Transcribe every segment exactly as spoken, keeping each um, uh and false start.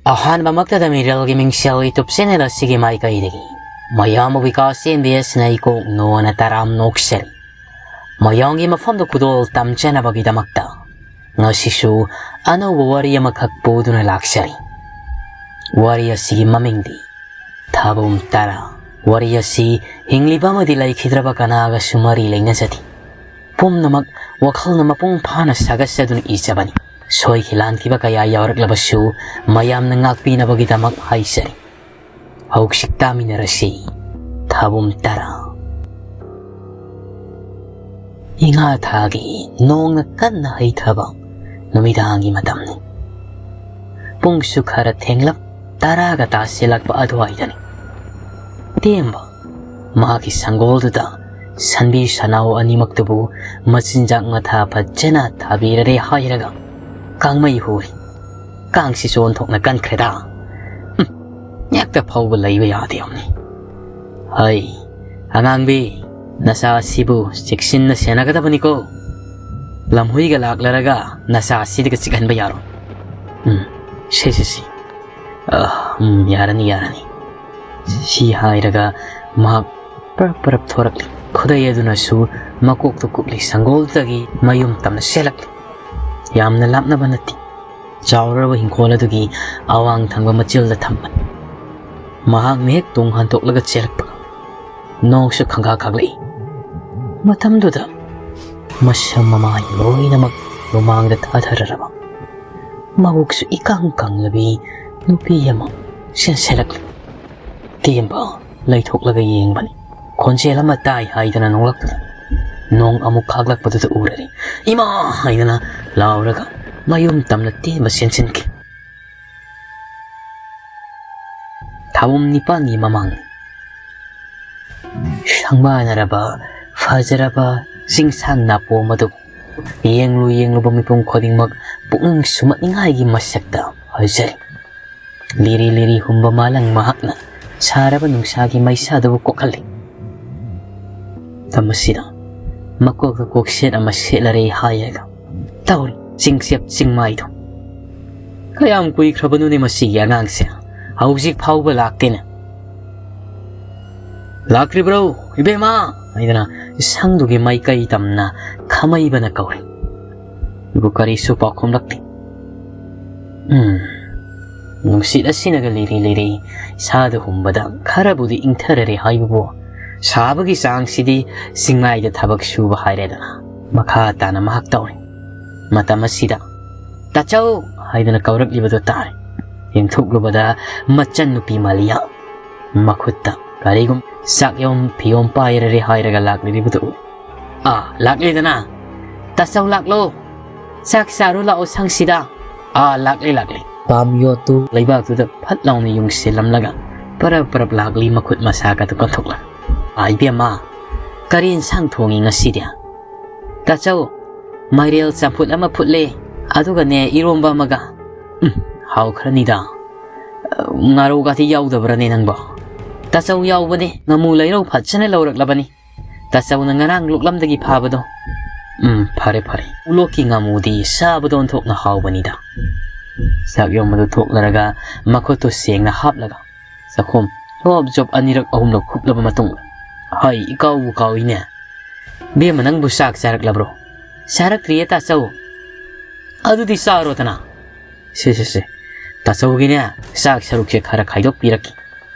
ꯑꯍꯥꯟꯕꯃꯛꯇꯗ ꯃꯤꯔꯦꯜꯒꯤ ꯃꯤꯡꯁꯦꯜ YouTube channel ꯑꯁꯤꯒꯤ ꯃꯥꯏꯀꯩꯗꯒꯤ ꯃꯌꯥꯝꯕꯨ ꯕꯤꯀꯥꯁ ꯑꯦꯝ ꯕꯤ ꯑꯦꯁꯅ ꯏꯀꯣꯛ ꯅꯣꯅ ꯇꯔꯥꯝ ꯅꯣꯛꯆꯔꯤ꯫ ꯃꯌꯥꯝꯒꯤ ꯃꯐꯝꯗ ꯈꯨꯗꯣꯜ ꯇꯝꯖꯅꯕꯒꯤꯗꯃꯛꯇ ꯉꯁꯤꯁꯨ ꯑꯅꯧꯕ ꯋꯥꯔꯤ ꯑꯃꯈꯛ ꯄꯨꯗꯨꯅ ꯂꯥꯛꯆꯔꯤ꯫ ꯋꯥꯔꯤ ꯑꯁꯤꯒꯤ ꯃꯃꯤꯡꯗꯤ ꯊꯥꯕꯨꯝ ꯇꯔꯥ꯫ ꯋꯥꯔꯤ ꯑꯁꯤ ꯍꯤꯡꯂꯤꯕ ꯑꯃꯗꯤ ꯂꯩꯈꯤꯗ꯭ꯔꯕ ꯀꯅꯥꯒꯁꯨ ꯃꯔꯤ ꯂꯩꯅꯖꯗꯦ꯫ ꯄꯨꯝꯅꯃꯛ ꯋꯥꯈꯜꯅ ꯃꯄꯨꯡ ꯐꯥꯅ ꯁꯥꯒꯠꯆꯗꯨꯅ ꯏꯖꯕꯅꯤ꯫ ꯁꯣꯏꯈꯤ ꯂꯥꯟꯈꯤꯕ ꯀꯌꯥ ꯌꯥꯎꯔꯛꯂꯕꯁꯨ ꯃꯌꯥꯝꯅ ꯉꯥꯛꯄꯤꯅꯕꯒꯤꯗꯃꯛ ꯍꯥꯏꯖꯔꯤ꯫ ꯍꯧꯖꯤꯛ ꯇꯥꯃꯤꯟꯅꯔꯁꯤ꯫ ꯊꯥꯕꯨꯝ ꯇꯔꯥ꯫ ꯏꯉꯥ ꯊꯥꯒꯤ ꯅꯣꯡꯅ ꯀꯟꯅ ꯍꯩꯊꯕ ꯅꯨꯃꯤꯗꯥꯡꯒꯤ ꯃꯇꯝꯅꯤ꯫ ꯄꯨꯡꯁꯨ ꯈꯔ ꯊꯦꯡꯂꯞ ꯇꯔꯥꯒ ꯇꯥꯁꯤꯜꯂꯛꯄ ꯑꯗꯨꯋꯥꯏꯗꯅꯤ꯫ ꯇꯦꯝꯕ ꯃꯍꯥꯛꯀꯤ ꯁꯪꯒꯣꯜꯗꯨꯗ ꯁꯟꯕꯤ ꯁꯅꯥꯎ ꯑꯅꯤꯃꯛꯇꯨꯕꯨ ꯃꯆꯤꯟꯖꯥꯛ ꯃꯊꯥ ꯐꯖꯅ ꯊꯥꯕꯤꯔꯔꯦ ꯍꯥꯏꯔꯒ ꯀꯥꯡꯃꯩ ꯍꯨꯔꯤ꯫ ꯀꯥꯡꯁꯤꯁꯨ ꯑꯣꯟꯊꯣꯛꯅ ꯀꯟꯈ꯭ꯔꯦꯗ꯫ ꯍꯨꯝ, ꯉꯥꯛꯇ ꯐꯥꯎꯕ ꯂꯩꯕ ꯌꯥꯗꯦ ꯌꯥꯝꯅꯤ꯫ ꯍꯩ, ꯑꯉꯥꯡꯕꯤ, ꯅꯆꯥ ꯑꯁꯤꯕꯨ ꯆꯦꯛꯁꯤꯟꯅ ꯁꯦꯟꯅꯒꯗꯕꯅꯤꯀꯣ꯫ ꯂꯝꯍꯨꯏꯒ ꯂꯥꯛꯂꯔꯒ ꯅꯆꯥ ꯑꯁꯤꯗꯒ ꯆꯤꯛꯍꯟꯕ ꯌꯥꯔꯣꯏ꯫ ꯎꯝ, ꯁꯤ, ꯁꯤ, ꯁꯤ꯫ ꯑ, ꯎꯝ, ꯌꯥꯔꯅꯤ, ꯌꯥꯔꯅꯤ꯫ ꯁꯤ ꯍꯥꯏꯔꯒ ꯃꯍꯥꯛ ꯄꯔꯞ ꯄꯔꯞ ꯊꯣꯔꯛꯂꯤ꯫ ꯈꯨꯗꯩ ꯑꯗꯨꯅꯁꯨ ꯃꯀꯣꯛꯇ ꯀꯨꯞꯂꯤ꯫ ꯁꯪꯒꯣꯜꯗꯨꯗꯒꯤ ꯃꯌꯨꯝ ꯇꯝꯅ ꯆꯦꯜꯂꯛꯂꯤ꯫ ꯌꯥꯝꯅ ꯂꯥꯞꯅꯕ ꯅꯠꯇꯦ꯫ ꯆꯥꯎꯔꯕ ꯍꯤꯡꯈꯣꯜ ꯑꯗꯨꯒꯤ ꯑꯋꯥꯡ ꯊꯪꯕ ꯃꯆꯤꯜꯗ ꯊꯝꯕꯅꯤ꯫ ꯃꯍꯥꯛꯅ ꯍꯦꯛ ꯇꯨꯡ ꯍꯟꯗꯣꯛꯂꯒ ꯆꯦꯜꯂꯛꯄꯒ ꯅꯣꯡꯁꯨ ꯈꯪꯒꯥ ꯈꯥꯛꯂꯛꯏ꯫ ꯃꯇꯝꯗꯨꯗ ꯃꯁꯝ ꯃꯃꯥꯏ ꯂꯣꯏꯅꯃꯛ ꯂꯨꯃꯥꯡꯗ ꯊꯥꯊꯔꯔꯕ, ꯃꯕꯨꯛꯁꯨ ꯏꯀꯪ ꯀꯪꯂꯕꯤ ꯅꯨꯄꯤ ꯑꯃ ꯆꯦꯟꯁꯤꯜꯂꯛꯂꯤ꯫ ꯇꯦꯝꯕ ꯂꯩꯊꯣꯛꯂꯒ ꯌꯦꯡꯕꯅꯤ꯫ ꯈꯣꯟꯖꯦꯜ ꯑꯃ ꯇꯥꯏ ꯍꯥꯏꯗꯅ ꯅꯣꯡꯂꯛꯇꯨꯅ ꯅꯣꯡ ꯑꯃꯨꯛ ꯈꯥꯛꯂꯛꯄꯗꯨꯗ ꯎꯔꯔꯦ꯫ "ꯏꯃꯥ!" ꯍꯥꯏꯗꯅ ꯂꯥꯎꯔꯒ ꯃꯌꯨꯝ ꯇꯝꯅ ꯇꯦꯝꯕ ꯆꯦꯟꯁꯤꯟꯈꯤ꯫ ꯊꯥꯕꯨꯝ ꯅꯤꯄꯥꯟꯒꯤ ꯃꯃꯥꯡꯅꯤ꯫ ꯁꯪꯕꯥꯅꯔꯕ ꯐꯖꯔꯕ ꯆꯤꯡꯁꯥꯡ ꯅꯥꯄꯣꯝ ꯑꯗꯨ ꯌꯦꯡꯂꯨ ꯌꯦꯡꯂꯨꯕ ꯃꯤꯄꯨꯝ ꯈꯨꯗꯤꯡꯃꯛ ꯄꯨꯛꯅꯤꯡ ꯁꯨꯝꯍꯠꯅꯤꯡꯉꯥꯏꯒꯤ ꯃꯁꯛꯇ ꯐꯖꯔꯤ꯫ ꯂꯤꯔꯤ ꯂꯤꯔꯤ ꯍꯨꯝꯕ ꯃꯥꯂꯪ ꯃꯍꯥꯛꯅ ꯁꯥꯔꯕ ꯅꯨꯡꯁꯥꯒꯤ ꯃꯩꯁꯥꯗꯨꯕꯨ ꯀꯣꯛꯍꯜꯂꯤ꯫ ꯃꯇꯝ ꯑꯁꯤꯗ ꯃꯀꯣꯛꯇ ꯀꯣꯛꯁꯦꯠ ꯑꯃ ꯁꯦꯠꯂꯔꯦ ꯍꯥꯏꯔꯒ ꯇꯧꯔꯤ ꯆꯤꯡꯆꯦꯞ ꯆꯤꯡꯃꯥꯏꯗꯣ꯫ "ꯀꯌꯥꯝ ꯀꯨꯏꯈ꯭ꯔꯕꯅꯣꯅꯦ ꯃꯁꯤꯒꯤ ꯑꯉꯥꯡꯁꯦ? ꯍꯧꯖꯤꯛ ꯐꯥꯎꯕ ꯂꯥꯛꯇꯦꯅꯦ?" "ꯂꯥꯛꯇ꯭ꯔꯤꯕ꯭ꯔꯣ, ꯏꯕꯦꯝꯃ?" ꯍꯥꯏꯗꯅ ꯁꯪꯗꯨꯒꯤ ꯃꯥꯏꯀꯩ ꯇꯝꯅ ꯈꯥꯃꯩꯕꯅ ꯀꯧꯔꯦ꯫ ꯑꯗꯨꯕꯨ ꯀꯔꯤꯁꯨ ꯄꯥꯎꯈꯨꯝꯂꯛꯇꯦ꯫ ꯎꯝ, ꯅꯨꯡꯁꯤꯠ ꯑꯁꯤꯅꯒ ꯂꯤꯔꯤ ꯂꯤꯔꯤ ꯏꯁꯥꯗ ꯍꯨꯝꯕꯗ ꯈꯔꯕꯨꯗꯤ ꯏꯪꯊꯔꯔꯦ ꯍꯥꯏꯕꯕꯨ, ꯁꯥꯕꯒꯤ ꯆꯥꯡꯁꯤꯗꯤ ꯆꯤꯡꯃꯥꯏꯗ ꯊꯕꯛ ꯁꯨꯕ ꯍꯥꯏꯔꯦꯗꯅ꯫ ꯃꯈꯥ ꯇꯥꯅ ꯃꯍꯥꯛ ꯇꯧꯔꯦ꯫ ꯃꯇꯝ ꯑꯁꯤꯗ "ꯇꯥꯆꯧ" ꯍꯥꯏꯗꯅ ꯀꯧꯔꯛꯂꯤꯕꯗꯨ ꯇꯥꯔꯦ꯫ ꯌꯦꯡꯊꯣꯛꯂꯨꯕꯗ ꯃꯆꯟꯅꯨꯄꯤ ꯃꯥꯂꯤꯌꯥ ꯃꯈꯨꯠꯇ ꯀꯔꯤꯒꯨꯝ ꯆꯥꯛꯌꯣꯝ ꯐꯤꯌꯣꯝ ꯄꯥꯏꯔꯔꯦ ꯍꯥꯏꯔꯒ ꯂꯥꯛꯂꯤꯕꯗꯨ ꯎꯏ꯫ "ꯑꯥ, ꯂꯥꯛꯂꯦꯗꯅ꯫ ꯇꯥꯆꯧ ꯂꯥꯛꯂꯣ꯫ ꯆꯥꯛ ꯆꯥꯔꯨ ꯂꯥꯛꯑꯣ ꯁꯪꯁꯤꯗ꯫ ꯑꯥ, ꯂꯥꯛꯂꯦ, ꯂꯥꯛꯂꯦ꯫" ꯄꯥꯝꯌꯣꯠꯇꯨ ꯂꯩꯕꯥꯛꯇꯨꯗ ꯐꯠ ꯂꯥꯎꯅ ꯌꯨꯡꯁꯤꯜꯂꯝꯂꯒ ꯄꯔꯞ ꯄꯔꯞ ꯂꯥꯛꯂꯤ ꯃꯈꯨꯠ ꯃꯁꯥꯒꯗꯨ ꯀꯟꯊꯣꯛꯂꯒ꯫ "ꯑꯥ, ꯏꯕꯦꯝꯃ, ꯀꯔꯤ ꯏꯟꯁꯥꯡ ꯊꯣꯡꯉꯤ ꯉꯁꯤꯗꯤ?" "ꯇꯥꯆꯧ, ꯃꯥꯏꯔꯦꯜ ꯆꯝꯐꯨꯠ ꯑꯃ ꯐꯨꯠꯂꯦ, ꯑꯗꯨꯒꯅꯦ ꯏꯔꯣꯝꯕ ꯑꯃꯒ꯫" "ꯎꯝ, ꯍꯥꯎꯈ꯭ꯔꯅꯤꯗ꯫ ꯉꯥꯔꯧꯒꯗꯤ ꯌꯥꯎꯗꯕ꯭ꯔꯅꯦ ꯅꯪꯕꯣ?" "ꯇꯥꯆꯧ ꯌꯥꯎꯕꯅꯦ, ꯉꯥꯃꯨ ꯂꯩꯔꯧ ꯐꯖꯅ ꯂꯧꯔꯛꯂꯕꯅꯤ꯫ ꯇꯥꯆꯧꯅ ꯉꯔꯥꯡ ꯂꯣꯛꯂꯝꯗꯒꯤ ꯐꯥꯕꯗꯣ꯫" "ꯎꯝ, ꯐꯔꯦ, ꯐꯔꯦ꯫ ꯎꯂꯣꯛꯀꯤ ꯉꯥꯃꯨꯗꯤ ꯆꯥꯕꯗ ꯑꯣꯟꯊꯣꯛꯅ ꯍꯥꯎꯕꯅꯤꯗ꯫" ꯆꯥꯛ ꯌꯣꯝꯕꯗꯨ ꯊꯣꯛꯂꯔꯒ ꯃꯈꯨꯠꯇꯨ ꯁꯦꯡꯅ ꯍꯥꯞꯂꯒ ꯆꯥꯛꯈꯣꯝ ꯖꯣꯞ ꯖꯣꯞ ꯑꯅꯤꯔꯛ ꯑꯍꯨꯝꯂꯛ ꯍꯨꯞꯂꯕ ꯃꯇꯨꯡꯗ, "ꯍꯩ, ꯏꯀꯥꯎꯕꯨ ꯀꯥꯎꯏꯅꯦ꯫ ꯕꯦꯝꯃ, ꯅꯪꯕꯨ ꯆꯥꯛ ꯆꯥꯔꯛꯂꯕ꯭ꯔꯣ?" "ꯆꯥꯔꯛꯇ꯭ꯔꯤꯌꯦ ꯇꯥꯆꯧ꯫" "ꯑꯗꯨꯗꯤ ꯆꯥꯔꯣꯗꯅ꯫ ꯁꯦ, ꯁꯦ, ꯁꯦ, ꯇꯥꯆꯧꯒꯤꯅꯦ, ꯆꯥꯛ ꯁꯔꯨꯛꯁꯦ ꯈꯔ ꯈꯥꯏꯗꯣꯛꯄꯤꯔꯛꯀꯦ꯫"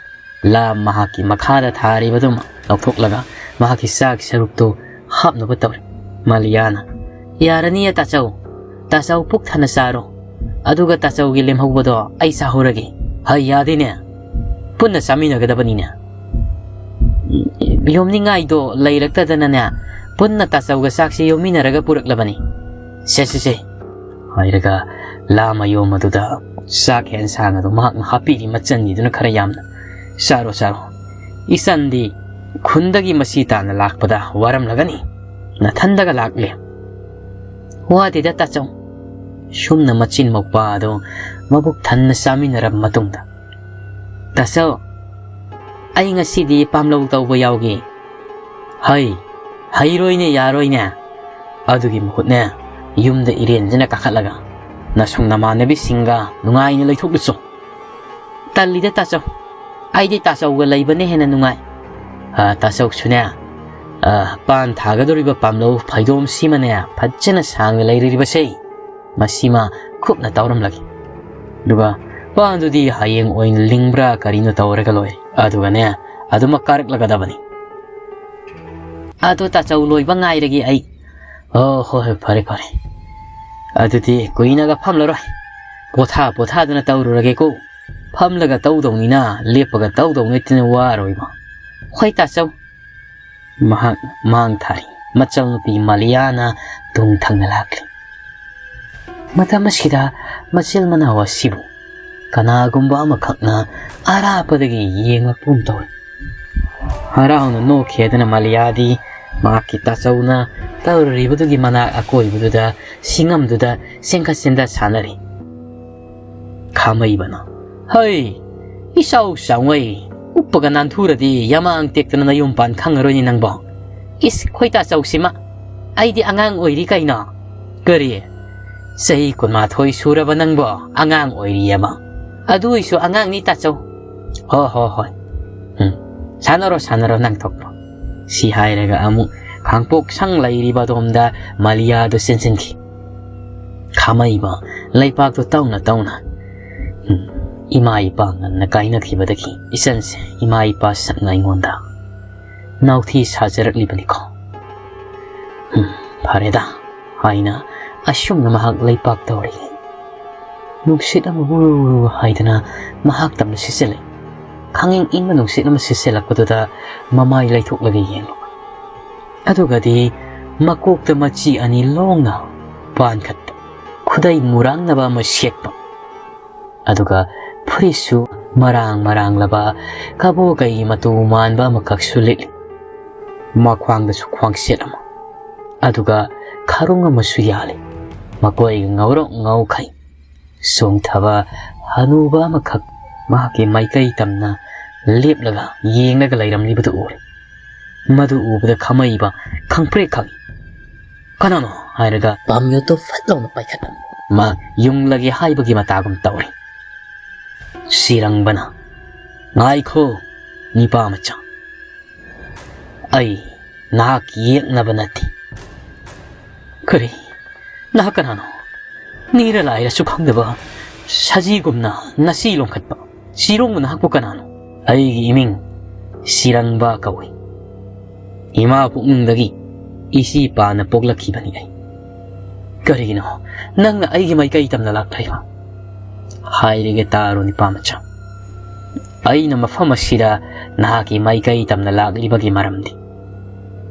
ꯂꯥ ꯃꯍꯥꯛꯀꯤ ꯃꯈꯥꯗ ꯊꯥꯔꯤꯕꯗꯨꯃ ꯂꯧꯊꯣꯛꯂꯒ ꯃꯍꯥꯛꯀꯤ ꯆꯥꯛ ꯁꯔꯨꯛꯇꯨ ꯍꯥꯞꯅꯕ ꯇꯧꯔꯤ꯫ ꯃꯥꯂꯤꯌꯥꯅ, "ꯌꯥꯔꯅꯤꯌꯦ ꯇꯥꯆꯧ, ꯇꯥꯆꯧ ꯄꯨꯛ ꯊꯟꯅ ꯆꯥꯔꯣ, ꯑꯗꯨꯒ ꯇꯥꯆꯧꯒꯤ ꯂꯦꯝꯍꯧꯕꯗꯣ ꯑꯩ ꯆꯥꯍꯧꯔꯒꯦ꯫" "ꯍꯩ, ꯌꯥꯗꯦꯅꯦ, ꯄꯨꯟꯅ ꯆꯥꯃꯤꯟꯅꯒꯗꯕꯅꯤꯅꯦ꯫ ꯌꯣꯝꯅꯤꯡꯉꯥꯏꯗꯣ ꯂꯩꯔꯛꯇꯗꯅꯅꯦ, ꯄꯨꯟꯅ ꯇꯥꯆꯧꯒ ꯆꯥꯛꯁꯦ ꯌꯣꯝꯃꯤꯟꯅꯔꯒ ꯄꯨꯔꯛꯂꯕꯅꯤ꯫ ꯁꯦ, ꯁꯦ, ꯁꯦ꯫" ꯍꯥꯏꯔꯒ ꯂꯥ ꯃꯌꯣꯝ ꯑꯗꯨꯗ ꯆꯥꯛ ꯍꯦꯟꯁꯥꯡ ꯑꯗꯨ ꯃꯍꯥꯛꯅ ꯍꯥꯞꯄꯤꯔꯤ ꯃꯆꯟꯒꯤꯗꯨꯅ ꯈꯔ ꯌꯥꯝꯅ꯫ "ꯆꯥꯔꯣ, ꯆꯥꯔꯣ꯫ ꯏꯆꯟꯗꯤ ꯈꯨꯟꯗꯒꯤ ꯃꯁꯤ ꯇꯥꯅ ꯂꯥꯛꯄꯗ ꯋꯥꯔꯝꯂꯒꯅꯤ꯫ ꯅꯊꯟꯗꯒ ꯂꯥꯛꯂꯦ꯫" "ꯋꯥꯗꯦꯗ ꯇꯥꯆꯧ꯫" ꯁꯨꯝꯅ ꯃꯆꯤꯟ ꯃꯧꯄꯥ ꯑꯗꯨ ꯃꯕꯨꯛ ꯊꯟꯅ ꯆꯥꯃꯤꯟꯅꯔꯕ ꯃꯇꯨꯡꯗ, "ꯇꯥꯆꯧ, ꯑꯩ ꯉꯁꯤꯗꯤ ꯄꯥꯝꯂꯧ ꯇꯧꯕ ꯌꯥꯎꯒꯦ꯫" "ꯍꯩ, ꯍꯩꯔꯣꯏꯅꯦ, ꯌꯥꯔꯣꯏꯅꯦ꯫ ꯑꯗꯨꯒꯤ ꯃꯍꯨꯠꯅꯦ, ꯌꯨꯝꯗ ꯏꯔꯦꯟꯁꯤꯅ ꯀꯥꯈꯠꯂꯒ ꯅꯁꯨꯡ ꯅꯃꯥꯟꯅꯕꯤꯁꯤꯡꯒ ꯅꯨꯡꯉꯥꯏꯅ ꯂꯩꯊꯣꯛꯂꯨꯆꯣ꯫ "ꯇꯜꯂꯤꯗ ꯇꯥꯆꯧ, ꯑꯩꯗꯤ ꯇꯥꯆꯧꯒ ꯂꯩꯕꯅ ꯍꯦꯟꯅ ꯅꯨꯡꯉꯥꯏ꯫ ꯑ, ꯇꯥꯆꯧꯁꯨꯅꯦ, ꯑ, ꯄꯥꯟ ꯊꯥꯒꯗꯧꯔꯤꯕ ꯄꯥꯝꯂꯧ ꯐꯩꯗꯣꯝꯁꯤꯃꯅꯦ ꯐꯖꯅ ꯁꯥꯡꯅ ꯂꯩꯔꯤꯕꯁꯦ, ꯃꯁꯤꯃ ꯈꯨꯞꯅ ꯇꯧꯔꯝꯂꯒꯦ꯫ ꯑꯗꯨꯒ ꯄꯥꯟꯗꯨꯗꯤ ꯍꯌꯦꯡ ꯑꯣꯏꯅ ꯂꯤꯡꯕ꯭ꯔꯥ ꯀꯔꯤꯅꯣ ꯇꯧꯔꯒ ꯂꯣꯏꯔꯦ꯫ ꯑꯗꯨꯒꯅꯦ, ꯑꯗꯨꯃꯛ ꯀꯥꯔꯛꯂꯒꯗꯕꯅꯤ꯫ ꯑꯗꯣ ꯇꯥꯆꯧ, ꯂꯣꯏꯕ ꯉꯥꯏꯔꯒꯦ ꯑꯩ꯫" "ꯑꯣ, ꯍꯣꯏ, ꯍꯣꯏ, ꯐꯔꯦ, ꯐꯔꯦ꯫ ꯑꯗꯨꯗꯤ ꯀꯨꯏꯅꯒ ꯐꯝꯂꯔꯣꯏ꯫ ꯄꯣꯊꯥ ꯄꯣꯊꯥꯗꯨꯅ ꯇꯧꯔꯨꯔꯒꯦꯀꯣ꯫ ꯐꯝꯂꯒ ꯇꯧꯗꯧꯅꯤꯅ ꯂꯦꯞꯄꯒ ꯇꯧꯗꯧ ꯅꯠꯇꯅ ꯋꯥꯔꯣꯏꯕ꯫" "ꯍꯣꯏ ꯇꯥꯆꯧ꯫" ꯃꯍꯥꯛ ꯃꯥꯡ ꯊꯥꯔꯤ꯫ ꯃꯆꯜ ꯅꯨꯄꯤ ꯃꯥꯂꯤꯌꯥꯅ ꯇꯨꯡ ꯊꯪꯅ ꯂꯥꯛꯂꯤ꯫ ꯃꯇꯝ ꯑꯁꯤꯗ ꯃꯆꯤꯜ ꯃꯅꯥꯎ ꯑꯁꯤꯕꯨ ꯀꯅꯥꯒꯨꯝꯕ ꯑꯃꯈꯛꯅ ꯑꯔꯥꯞꯄꯗꯒꯤ ꯌꯦꯡꯂꯛꯄꯒꯨꯝ ꯇꯧꯏ꯫ ꯍꯔꯥꯎꯅ ꯅꯣꯛꯈꯤ ꯍꯥꯏꯗꯅ ꯃꯥꯂꯤꯌꯥꯗꯤ ꯃꯍꯥꯛꯀꯤ ꯇꯥꯆꯧꯅ ꯇꯧꯔꯤꯕꯗꯨꯒꯤ ꯃꯅꯥꯛ ꯑꯀꯣꯏꯕꯗꯨꯗ, ꯁꯤꯡꯉꯝꯗꯨꯗ ꯆꯦꯟꯈꯠ ꯆꯦꯟꯊ ꯁꯥꯟꯅꯔꯤ꯫ ꯈꯥꯃꯩꯕꯅ, "ꯍꯩ, ꯏꯆꯥꯎ ꯆꯥꯎꯉꯩ, ꯎꯞꯄꯒ ꯅꯥꯟꯊꯨꯔꯗꯤ ꯌꯥꯃꯥꯡ ꯇꯦꯛꯇꯅ ꯅꯌꯨꯝ ꯄꯥꯟ ꯈꯪꯉꯔꯣꯏꯅꯦ ꯅꯪꯕꯣ꯫ ꯏꯁ, ꯈꯣꯏ ꯇꯥꯆꯧꯁꯤꯃ, ꯑꯩꯗꯤ ꯑꯉꯥꯡ ꯑꯣꯏꯔꯤ ꯀꯩꯅꯣ꯫" "ꯀꯔꯤ? ꯆꯍꯤ ꯀꯨꯟꯃꯥꯊꯣꯏ ꯁꯨꯔꯕ ꯅꯪꯕꯣ ꯑꯉꯥꯡ ꯑꯣꯏꯔꯤꯌꯦꯕ?" "ꯑꯗꯨ ꯑꯣꯏꯁꯨ ꯑꯉꯥꯡꯅꯤ ꯇꯥꯆꯧ꯫" "ꯍꯣ, ꯍꯣ, ꯍꯣꯏ꯫ ꯎꯝ, ꯁꯥꯟꯅꯔꯣ, ꯁꯥꯟꯅꯔꯣ ꯅꯪ ꯊꯣꯛꯄ꯫" ꯁꯤ ꯍꯥꯏꯔꯒ ꯑꯃꯨꯛ ꯈꯥꯡꯄꯣꯛ ꯁꯪ ꯂꯩꯔꯤꯕ ꯑꯗꯣꯝꯗ ꯃꯥꯂꯤꯌꯥꯗꯨ ꯆꯦꯟꯁꯤꯟꯈꯤ꯫ ꯈꯥꯃꯩꯕ ꯂꯩꯄꯥꯛꯇꯨ ꯇꯧꯅ ꯇꯧꯅ, "ꯎꯝ, ꯏꯃꯥ ꯏꯄꯥ ꯉꯟꯅ ꯀꯥꯏꯅꯈꯤꯕꯗꯒꯤ ꯏꯆꯟꯁꯦ ꯏꯃꯥ ꯏꯄꯥ ꯁꯛꯅ ꯑꯩꯉꯣꯟꯗ ꯅꯥꯎꯊꯤ ꯁꯥꯖꯔꯛꯂꯤꯕꯅꯤꯀꯣ꯫ ꯎꯝ, ꯐꯔꯦꯗ," ꯍꯥꯏꯅ ꯑꯁꯨꯝꯅ ꯃꯍꯥꯛ ꯂꯩꯄꯥꯛ ꯇꯧꯔꯤ꯫ ꯅꯨꯡꯁꯤꯠ ꯑꯃ ꯎꯔꯨ ꯎꯔꯨ ꯍꯥꯏꯗꯅ ꯃꯍꯥꯛ ꯇꯝꯅ ꯁꯤꯠꯆꯜꯂꯤ꯫ ꯈꯪꯏꯪ ꯏꯪꯕ ꯅꯨꯡꯁꯤꯠ ꯑꯃ ꯁꯤꯠꯆꯜꯂꯛꯄꯗꯨꯗ ꯃꯃꯥꯏ ꯂꯩꯊꯣꯛꯂꯒ ꯌꯦꯡꯂꯨ꯫ ꯑꯗꯨꯒꯗꯤ ꯃꯀꯣꯛꯇ ꯃꯆꯤ ꯑꯅꯤ ꯂꯣꯡꯅ ꯄꯥꯟꯈꯠꯄ, ꯈꯨꯗꯩ ꯃꯨꯔꯥꯡꯅꯕ ꯑꯃ ꯁꯦꯠꯄ, ꯑꯗꯨꯒ ꯐꯨꯔꯤꯠꯁꯨ ꯃꯔꯥꯡ ꯃꯔꯥꯡꯂꯕ ꯀꯕꯣꯀꯩ ꯃꯇꯨ ꯃꯥꯟꯕ ꯑꯃꯈꯛꯁꯨ ꯂꯤꯠꯂꯤ꯫ ꯃꯈ꯭ꯋꯥꯡꯗꯁꯨ ꯈ꯭ꯋꯥꯡꯁꯦꯠ ꯑꯃ, ꯑꯗꯨꯒ ꯈꯔꯨꯡ ꯑꯃꯁꯨ ꯌꯥꯜꯂꯤ꯫ ꯃꯀꯣꯏꯒ ꯉꯧꯔꯣꯛ ꯉꯧꯈꯩ ꯆꯣꯡꯊꯕ ꯍꯅꯨꯕ ꯑꯃꯈꯛ ꯃꯍꯥꯛꯀꯤ ꯃꯥꯏꯀꯩ ꯇꯝꯅ ꯂꯦꯞꯂꯒ ꯌꯦꯡꯂꯒ ꯂꯩꯔꯝꯂꯤꯕꯗꯨ ꯎꯔꯦ꯫ ꯃꯗꯨ ꯎꯕꯗ ꯈꯥꯃꯩꯕ ꯈꯪꯄ꯭ꯔꯦꯛ ꯈꯪꯏ꯫ "ꯀꯅꯥꯅꯣ?" ꯍꯥꯏꯔꯒ ꯄꯥꯝꯌꯣꯠꯇꯨ ꯐꯠ ꯂꯥꯎꯅ ꯄꯥꯏꯈꯠꯂꯝꯃꯤ꯫ ꯃꯥ ꯌꯨꯡꯂꯒꯦ ꯍꯥꯏꯕꯒꯤ ꯃꯇꯥꯒꯨꯝ ꯇꯧꯔꯤ꯫ ꯁꯤꯔꯪꯕꯅ, "ꯉꯥꯏꯈꯣ, ꯅꯤꯄꯥ ꯃꯆꯥ꯫ ꯑꯩ ꯅꯍꯥꯛ ꯌꯦꯛꯅꯕ ꯅꯠꯇꯦ꯫" "ꯀꯔꯤ? ꯅꯍꯥꯛ ꯀꯅꯥꯅꯣ? ꯅꯤꯔ ꯂꯥꯏꯔꯁꯨ ꯈꯪꯗꯕ ꯁꯖꯤꯒꯨꯝꯅ ꯅꯁꯤ ꯂꯣꯡꯈꯠꯄ ꯁꯤꯔꯣꯡꯕ ꯅꯍꯥꯛꯄꯨ ꯀꯅꯥꯅꯣ?" "ꯑꯩꯒꯤ ꯏꯃꯤꯡ ꯁꯤꯔꯪꯕ ꯀꯧꯏ꯫ ꯏꯃꯥ ꯄꯨꯛꯅꯨꯡꯗꯒꯤ ꯏꯆꯦ ꯄꯥꯅ ꯄꯣꯛꯂꯛꯈꯤꯕꯅꯤ ꯑꯩ꯫" "ꯀꯔꯤꯒꯤꯅꯣ ꯅꯪꯅ ꯑꯩꯒꯤ ꯃꯥꯏꯀꯩ ꯇꯝꯅ ꯂꯥꯛꯂꯤꯕ?" "ꯍꯥꯏꯔꯒꯦ ꯇꯥꯔꯣ, ꯅꯤꯄꯥ ꯃꯆꯥ꯫ ꯑꯩꯅ ꯃꯐꯝ ꯑꯁꯤꯗ ꯅꯍꯥꯛꯀꯤ ꯃꯥꯏꯀꯩ ꯇꯝꯅ ꯂꯥꯛꯂꯤꯕꯒꯤ ꯃꯔꯝꯗꯤ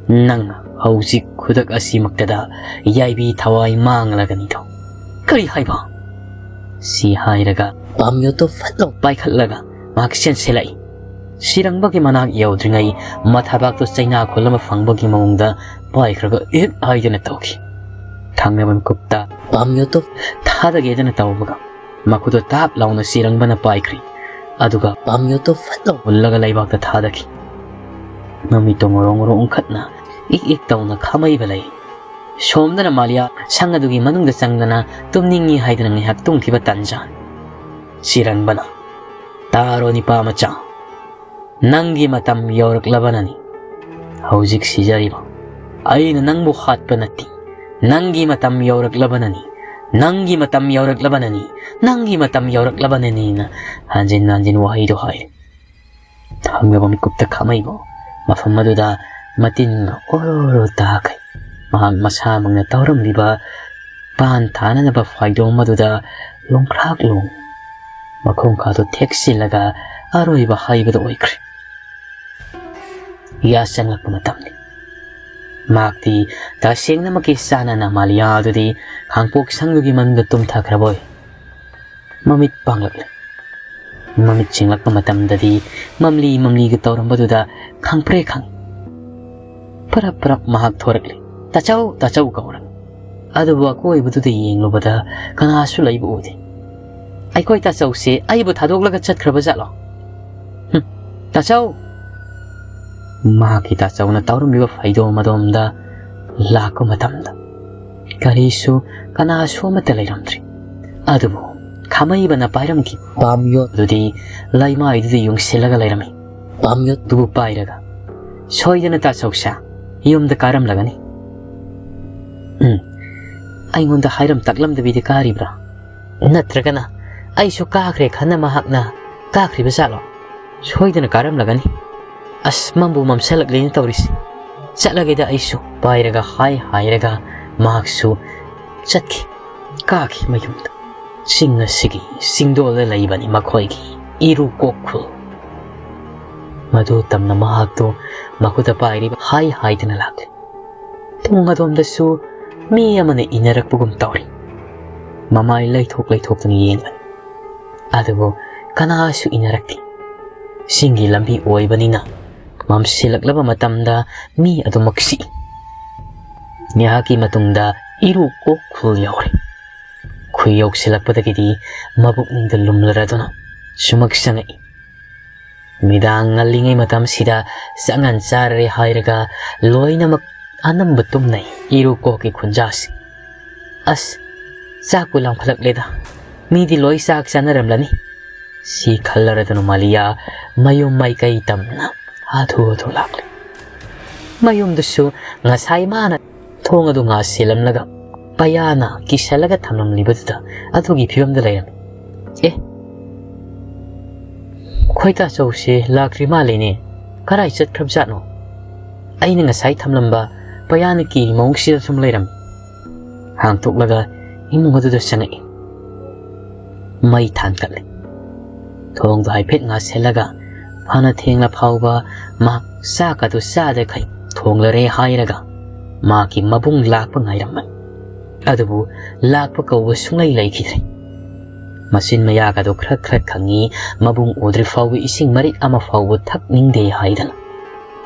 ꯅꯪꯅ ꯍꯧꯖꯤꯛ ꯈꯨꯗꯛ ꯑꯁꯤꯃꯛꯇꯗ ꯌꯥꯏꯕꯤ ꯊꯋꯥꯏ ꯃꯥꯡꯂꯒꯅꯤꯗꯣ꯫" "ꯀꯔꯤ ꯍꯥꯏꯕ?" ꯁꯤ ꯍꯥꯏꯔꯒ ꯄꯥꯝꯌꯣꯠꯇꯣ ꯐꯠ ꯂꯥꯎ ꯄꯥꯏꯈꯠꯂꯒ ꯃꯍꯥꯛ ꯆꯦꯟꯁꯤꯜꯂꯛꯏ꯫ ꯁꯤꯔꯪꯕꯒꯤ ꯃꯅꯥꯛ ꯌꯧꯗ꯭ꯔꯤꯉꯩ ꯃꯊꯕꯥꯛꯇꯨ ꯆꯩꯅꯥ ꯈꯨꯜ ꯑꯃ ꯐꯪꯕꯒꯤ ꯃꯑꯣꯡꯗ ꯄꯥꯏꯈ꯭ꯔꯒ ꯏꯛ ꯍꯥꯏꯗꯨꯅ ꯇꯧꯈꯤ꯫ ꯊꯪꯅꯕ ꯃꯤꯀꯨꯞꯇ ꯄꯥꯝꯌꯣꯠꯇꯣ ꯊꯥꯗꯒꯦꯗꯅ ꯇꯧꯕꯒ ꯃꯈꯨꯠꯇꯣ ꯇꯥꯞ ꯂꯥꯎꯅ ꯁꯤꯔꯪꯕꯅ ꯄꯥꯏꯈ꯭ꯔꯤ꯫ ꯑꯗꯨꯒ ꯄꯥꯝꯌꯣꯠꯇꯣ ꯐꯠ ꯂꯥꯎ ꯍꯨꯜꯂꯒ ꯂꯩꯕꯥꯛꯇ ꯊꯥꯗꯈꯤ꯫ ꯃꯃꯤꯠꯇꯣ ꯉꯣꯔꯣ ꯉꯣꯔꯣ ꯎꯪꯈꯠꯅ ꯏꯛ ꯏꯛ ꯇꯧꯅ ꯈꯥꯃꯩꯕ ꯂꯩ꯫ ꯁꯣꯝꯗꯅ ꯃꯥꯂꯤꯌꯥ ꯁꯪ ꯑꯗꯨꯒꯤ ꯃꯅꯨꯡꯗ ꯆꯪꯗꯅ ꯇꯨꯝꯅꯤꯡꯉꯤ ꯍꯥꯏꯗꯨꯅ ꯉꯥꯏꯍꯥꯛ ꯇꯨꯝꯈꯤꯕ ꯇꯟꯖꯥꯅꯤ꯫ ꯁꯤꯔꯪꯕꯅ, "ꯇꯥꯔꯣ, ꯅꯤꯄꯥ ꯃꯆꯥ, ꯅꯪꯒꯤ ꯃꯇꯝ ꯌꯧꯔꯛꯂꯕꯅꯅꯤ꯫ ꯍꯧꯖꯤꯛ ꯁꯤꯖꯔꯤꯕ ꯑꯩꯅ ꯅꯪꯕꯨ ꯍꯥꯠꯄ ꯅꯠꯇꯦ꯫ ꯅꯪꯒꯤ ꯃꯇꯝ ꯌꯧꯔꯛꯂꯕꯅꯅꯤ, ꯅꯪꯒꯤ ꯃꯇꯝ ꯌꯧꯔꯛꯂꯕꯅꯅꯤ, ꯅꯪꯒꯤ ꯃꯇꯝ ꯌꯧꯔꯛꯂꯕꯅꯅꯤꯅ" ꯍꯟꯖꯤꯟ ꯍꯟꯖꯤꯟ ꯋꯥꯍꯩꯗꯣ ꯍꯥꯏꯔꯦ꯫ ꯊꯪꯅꯕ ꯃꯤꯀꯨꯞꯇ ꯈꯥꯃꯩꯕꯨ ꯃꯐꯝ ꯑꯗꯨꯗ ꯃꯇꯤꯟꯒ ꯑꯣꯔꯣ ꯑꯣꯔꯣ ꯇꯥꯈꯩ꯫ ꯃꯍꯥꯛ ꯃꯁꯥꯃꯛꯅ ꯇꯧꯔꯝꯂꯤꯕ ꯄꯥꯟ ꯊꯥꯅꯅꯕ ꯐꯥꯏꯗꯣꯝ ꯑꯗꯨꯗ ꯂꯣꯡꯈ꯭ꯔꯥꯛ ꯂꯣꯡ ꯃꯈꯣꯡ ꯈꯥꯗꯨ ꯊꯦꯛꯆꯤꯜꯂꯒ ꯑꯔꯣꯏꯕ ꯍꯥꯏꯕꯗꯨ ꯑꯣꯏꯈ꯭ꯔꯦ꯫ ꯌꯥ ꯆꯪꯂꯛꯄ ꯃꯇꯝꯅꯤ꯫ ꯃꯍꯥꯛꯇꯤ ꯇꯁꯦꯡꯅꯃꯛꯀꯤ ꯆꯥꯟꯅꯅ ꯃꯥꯂꯤꯌꯥ ꯑꯗꯨꯗꯤ ꯈꯥꯡꯄꯣꯛ ꯁꯪꯗꯨꯒꯤ ꯃꯅꯨꯡꯗ ꯇꯨꯝꯊꯈ꯭ꯔꯕ ꯑꯣꯏ꯫ ꯃꯃꯤꯠ ꯄꯥꯡꯂꯛꯂꯦ꯫ ꯃꯃꯤꯠ ꯁꯤꯡꯂꯛꯄ ꯃꯇꯝꯗꯗꯤ ꯃꯝꯂꯤ ꯃꯝꯂꯤꯒ ꯇꯧꯔꯝꯕꯗꯨꯗ ꯈꯪꯄ꯭ꯔꯦ ꯈꯪꯏ꯫ ꯄꯔꯞ ꯄꯔꯞ ꯃꯍꯥꯛ ꯊꯣꯔꯛꯂꯦ꯫ "ꯇꯥꯆꯧ, ꯇꯥꯆꯧ" ꯀꯧꯔꯒ꯫ ꯑꯗꯨꯕꯨ ꯑꯀꯣꯏꯕꯗꯨꯗ ꯌꯦꯡꯂꯨꯕꯗ ꯀꯅꯥꯁꯨ ꯂꯩꯕ ꯎꯗꯦ꯫ "ꯑꯩꯈꯣꯏ ꯇꯥꯆꯧꯁꯦ ꯑꯩꯕꯨ ꯊꯥꯗꯣꯛꯂꯒ ꯆꯠꯈ꯭ꯔꯕ ꯖꯥꯠꯂꯣ? ꯍꯨꯝ, ꯇꯥꯆꯧ!" ꯃꯍꯥꯛꯀꯤ ꯇꯥꯆꯧꯅ ꯇꯧꯔꯝꯂꯤꯕ ꯐꯩꯗꯣꯝ ꯑꯗꯣꯝꯗ ꯂꯥꯛꯄ ꯃꯇꯝꯗ ꯀꯔꯤꯁꯨ, ꯀꯅꯥꯁꯨ ꯑꯃꯠꯇ ꯂꯩꯔꯝꯗ꯭ꯔꯤ꯫ ꯑꯗꯨꯕꯨ ꯈꯥꯃꯩꯕꯅ ꯄꯥꯏꯔꯝꯈꯤꯕ ꯄꯥꯝꯌꯣꯠ ꯑꯗꯨꯗꯤ ꯂꯩꯃꯥꯏꯗꯨꯗ ꯌꯨꯡꯁꯤꯜꯂꯒ ꯂꯩꯔꯝꯃꯤ꯫ ꯄꯥꯝꯌꯣꯠꯇꯨꯕꯨ ꯄꯥꯏꯔꯒ, "ꯁꯣꯏꯗꯅ ꯇꯥꯆꯧꯁꯥ ꯌꯨꯝꯗ ꯀꯥꯔꯝꯂꯒꯅꯤ꯫ ꯎꯝ, ꯑꯩꯉꯣꯟꯗ ꯍꯥꯏꯔꯝ ꯇꯥꯛꯂꯝꯗꯕꯤꯗ ꯀꯥꯔꯤꯕ꯭ꯔꯥ? ꯅꯠꯇ꯭ꯔꯒꯅ ꯑꯩꯁꯨ ꯀꯥꯈ꯭ꯔꯦ ꯈꯟꯅ ꯃꯍꯥꯛꯅ ꯀꯥꯈ꯭ꯔꯤꯕ ꯖꯥꯠꯂꯣ? ꯁꯣꯏꯗꯅ ꯀꯥꯔꯝꯂꯒꯅꯤ꯫ ꯑꯁ, ꯃꯝꯕꯨ ꯃꯝꯁꯜꯂꯛꯂꯦꯅ ꯇꯧꯔꯤꯁꯤ꯫ ꯆꯠꯂꯒꯦꯗ ꯑꯩꯁꯨ", ꯄꯥꯏꯔꯒ ꯍꯥꯏ ꯍꯥꯏꯔꯒ ꯃꯍꯥꯛꯁꯨ ꯆꯠꯈꯤ, ꯀꯥꯈꯤ ꯃꯌꯨꯝꯗ꯫ ꯆꯤꯡ ꯑꯁꯤꯒꯤ ꯆꯤꯡꯗꯣꯜꯗ ꯂꯩꯕꯅꯤ ꯃꯈꯣꯏꯒꯤ ꯏꯔꯨ ꯀꯣꯛꯈꯨꯜ꯫ ꯃꯗꯨ ꯇꯝꯅ ꯃꯍꯥꯛꯇꯨ ꯃꯈꯨꯠꯇ ꯄꯥꯏꯔꯤꯕ ꯍꯥꯏ ꯍꯥꯏꯗꯨꯅ ꯂꯥꯛꯂꯤ꯫ ꯊꯣꯡ ꯑꯗꯣꯝꯗꯁꯨ ꯃꯤ ꯑꯃꯅ ꯏꯟꯅꯔꯛꯄꯒꯨꯝ ꯇꯧꯔꯤ꯫ ꯃꯃꯥꯏ ꯂꯩꯊꯣꯛ ꯂꯩꯊꯣꯛꯇꯨꯅ ꯌꯦꯡꯕꯅꯤ꯫ ꯑꯗꯨꯕꯨ ꯀꯅꯥꯁꯨ ꯏꯟꯅꯔꯛꯇꯦ꯫ ꯆꯤꯡꯒꯤ ꯂꯝꯕꯤ ꯑꯣꯏꯕꯅꯤꯅ ꯃꯝꯁꯤꯜꯂꯛꯂꯕ ꯃꯇꯝꯗ ꯃꯤ ꯑꯗꯨꯃꯛ ꯆꯤꯛꯏ꯫ ꯉꯥꯏꯍꯥꯛꯀꯤ ꯃꯇꯨꯡꯗ ꯏꯔꯨ ꯀꯣꯛꯈꯨꯜ ꯌꯧꯔꯦ꯫ ꯈꯨ ꯌꯧꯁꯤꯜꯂꯛꯄꯗꯒꯤꯗꯤ ꯃꯕꯨꯛꯅꯤꯡꯗ ꯂꯨꯝꯂꯔꯗꯨꯅ ꯁꯨꯃꯛ ꯆꯪꯉꯛꯏ꯫ ꯅꯨꯃꯤꯗꯥꯡ ꯉꯜꯂꯤꯉꯩ ꯃꯇꯝꯁꯤꯗ ꯆꯉꯥꯟ ꯆꯥꯔꯔꯦ ꯍꯥꯏꯔꯒ ꯂꯣꯏꯅꯃꯛ ꯑꯅꯝꯕ ꯇꯨꯝꯅꯩ꯫ ꯏꯔꯨ ꯀꯣꯛꯀꯤ ꯈꯨꯟꯖꯥꯁꯤ꯫ "ꯑꯁ, ꯆꯥꯛꯄꯨ ꯂꯥꯝꯈꯠꯂꯛꯂꯦꯗ꯫ ꯃꯤꯗꯤ ꯂꯣꯏ ꯆꯥꯛ ꯆꯥꯅꯔꯝꯂꯅꯤ", ꯁꯤ ꯈꯜꯂꯔꯗꯨꯅ ꯃꯥꯂꯤꯌꯥ ꯃꯌꯨꯝ ꯃꯥꯏꯀꯩ ꯇꯝꯅ ꯍꯥꯊꯨ ꯍꯥꯊꯨ ꯂꯥꯛꯂꯤ꯫ ꯃꯌꯨꯝꯗꯨꯁꯨ ꯉꯁꯥꯏ ꯃꯥꯅ ꯊꯣꯡ ꯑꯗꯨ ꯉꯥꯁꯤꯜꯂꯝꯂꯒ ꯄꯌꯥꯅ ꯀꯤꯁꯜꯂꯒ ꯊꯝꯂꯝꯂꯤꯕꯗꯨꯗ ꯑꯗꯨꯒꯤ ꯐꯤꯕꯝꯗ ꯂꯩꯔꯝꯃꯤ꯫ "ꯑꯦ, ꯈꯣꯏ ꯇꯥꯆꯧꯁꯦ ꯂꯥꯛꯇ꯭ꯔꯤ ꯃꯥꯜꯂꯦꯅꯦ꯫ ꯀꯔꯥꯏ ꯆꯠꯈ꯭ꯔꯕꯖꯥꯠꯅꯣ? ꯑꯩꯅ ꯉꯁꯥꯏ ꯊꯝꯂꯝꯕ ꯄꯌꯥꯅ ꯀꯤꯔꯤ ꯃꯑꯣꯡꯁꯤꯗ ꯁꯨꯝ ꯂꯩꯔꯝꯃꯤ", ꯍꯥꯡꯇꯣꯛꯂꯒ ꯏꯃꯨꯡ ꯑꯗꯨꯗ ꯆꯪꯉꯛꯏ꯫ ꯃꯩ ꯊꯥꯟꯒꯠꯂꯦ꯫ ꯊꯣꯡꯗꯣ ꯍꯥꯏꯐꯦꯠ ꯉꯥꯁꯤꯜꯂꯒ ꯐꯅ ꯊꯦꯡꯂ ꯐꯥꯎꯕ ꯃꯍꯥꯛ ꯆꯥꯛ ꯑꯗꯨ ꯆꯥꯗꯈꯩ ꯊꯣꯡꯂꯔꯦ ꯍꯥꯏꯔꯒ ꯃꯍꯥꯛꯀꯤ ꯃꯕꯨꯡ ꯂꯥꯛꯄ ꯉꯥꯏꯔꯝꯕꯅꯤ꯫ ꯑꯗꯨꯕꯨ ꯂꯥꯛꯄ ꯀꯧꯕ ꯁꯨꯡꯂꯩ ꯂꯩꯈꯤꯗ꯭ꯔꯦ꯫ ꯃꯆꯤꯟ ꯃꯌꯥꯒꯗꯣ ꯈ꯭ꯔꯛ ꯈ꯭ꯔꯛ ꯈꯪꯉꯤ, ꯃꯕꯨꯡ ꯎꯗ꯭ꯔꯤ ꯐꯥꯎꯕ ꯏꯁꯤꯡ ꯃꯔꯤꯛ ꯑꯃ ꯐꯥꯎꯕ ꯊꯛꯅꯤꯡꯗꯦ ꯍꯥꯏꯗꯅ꯫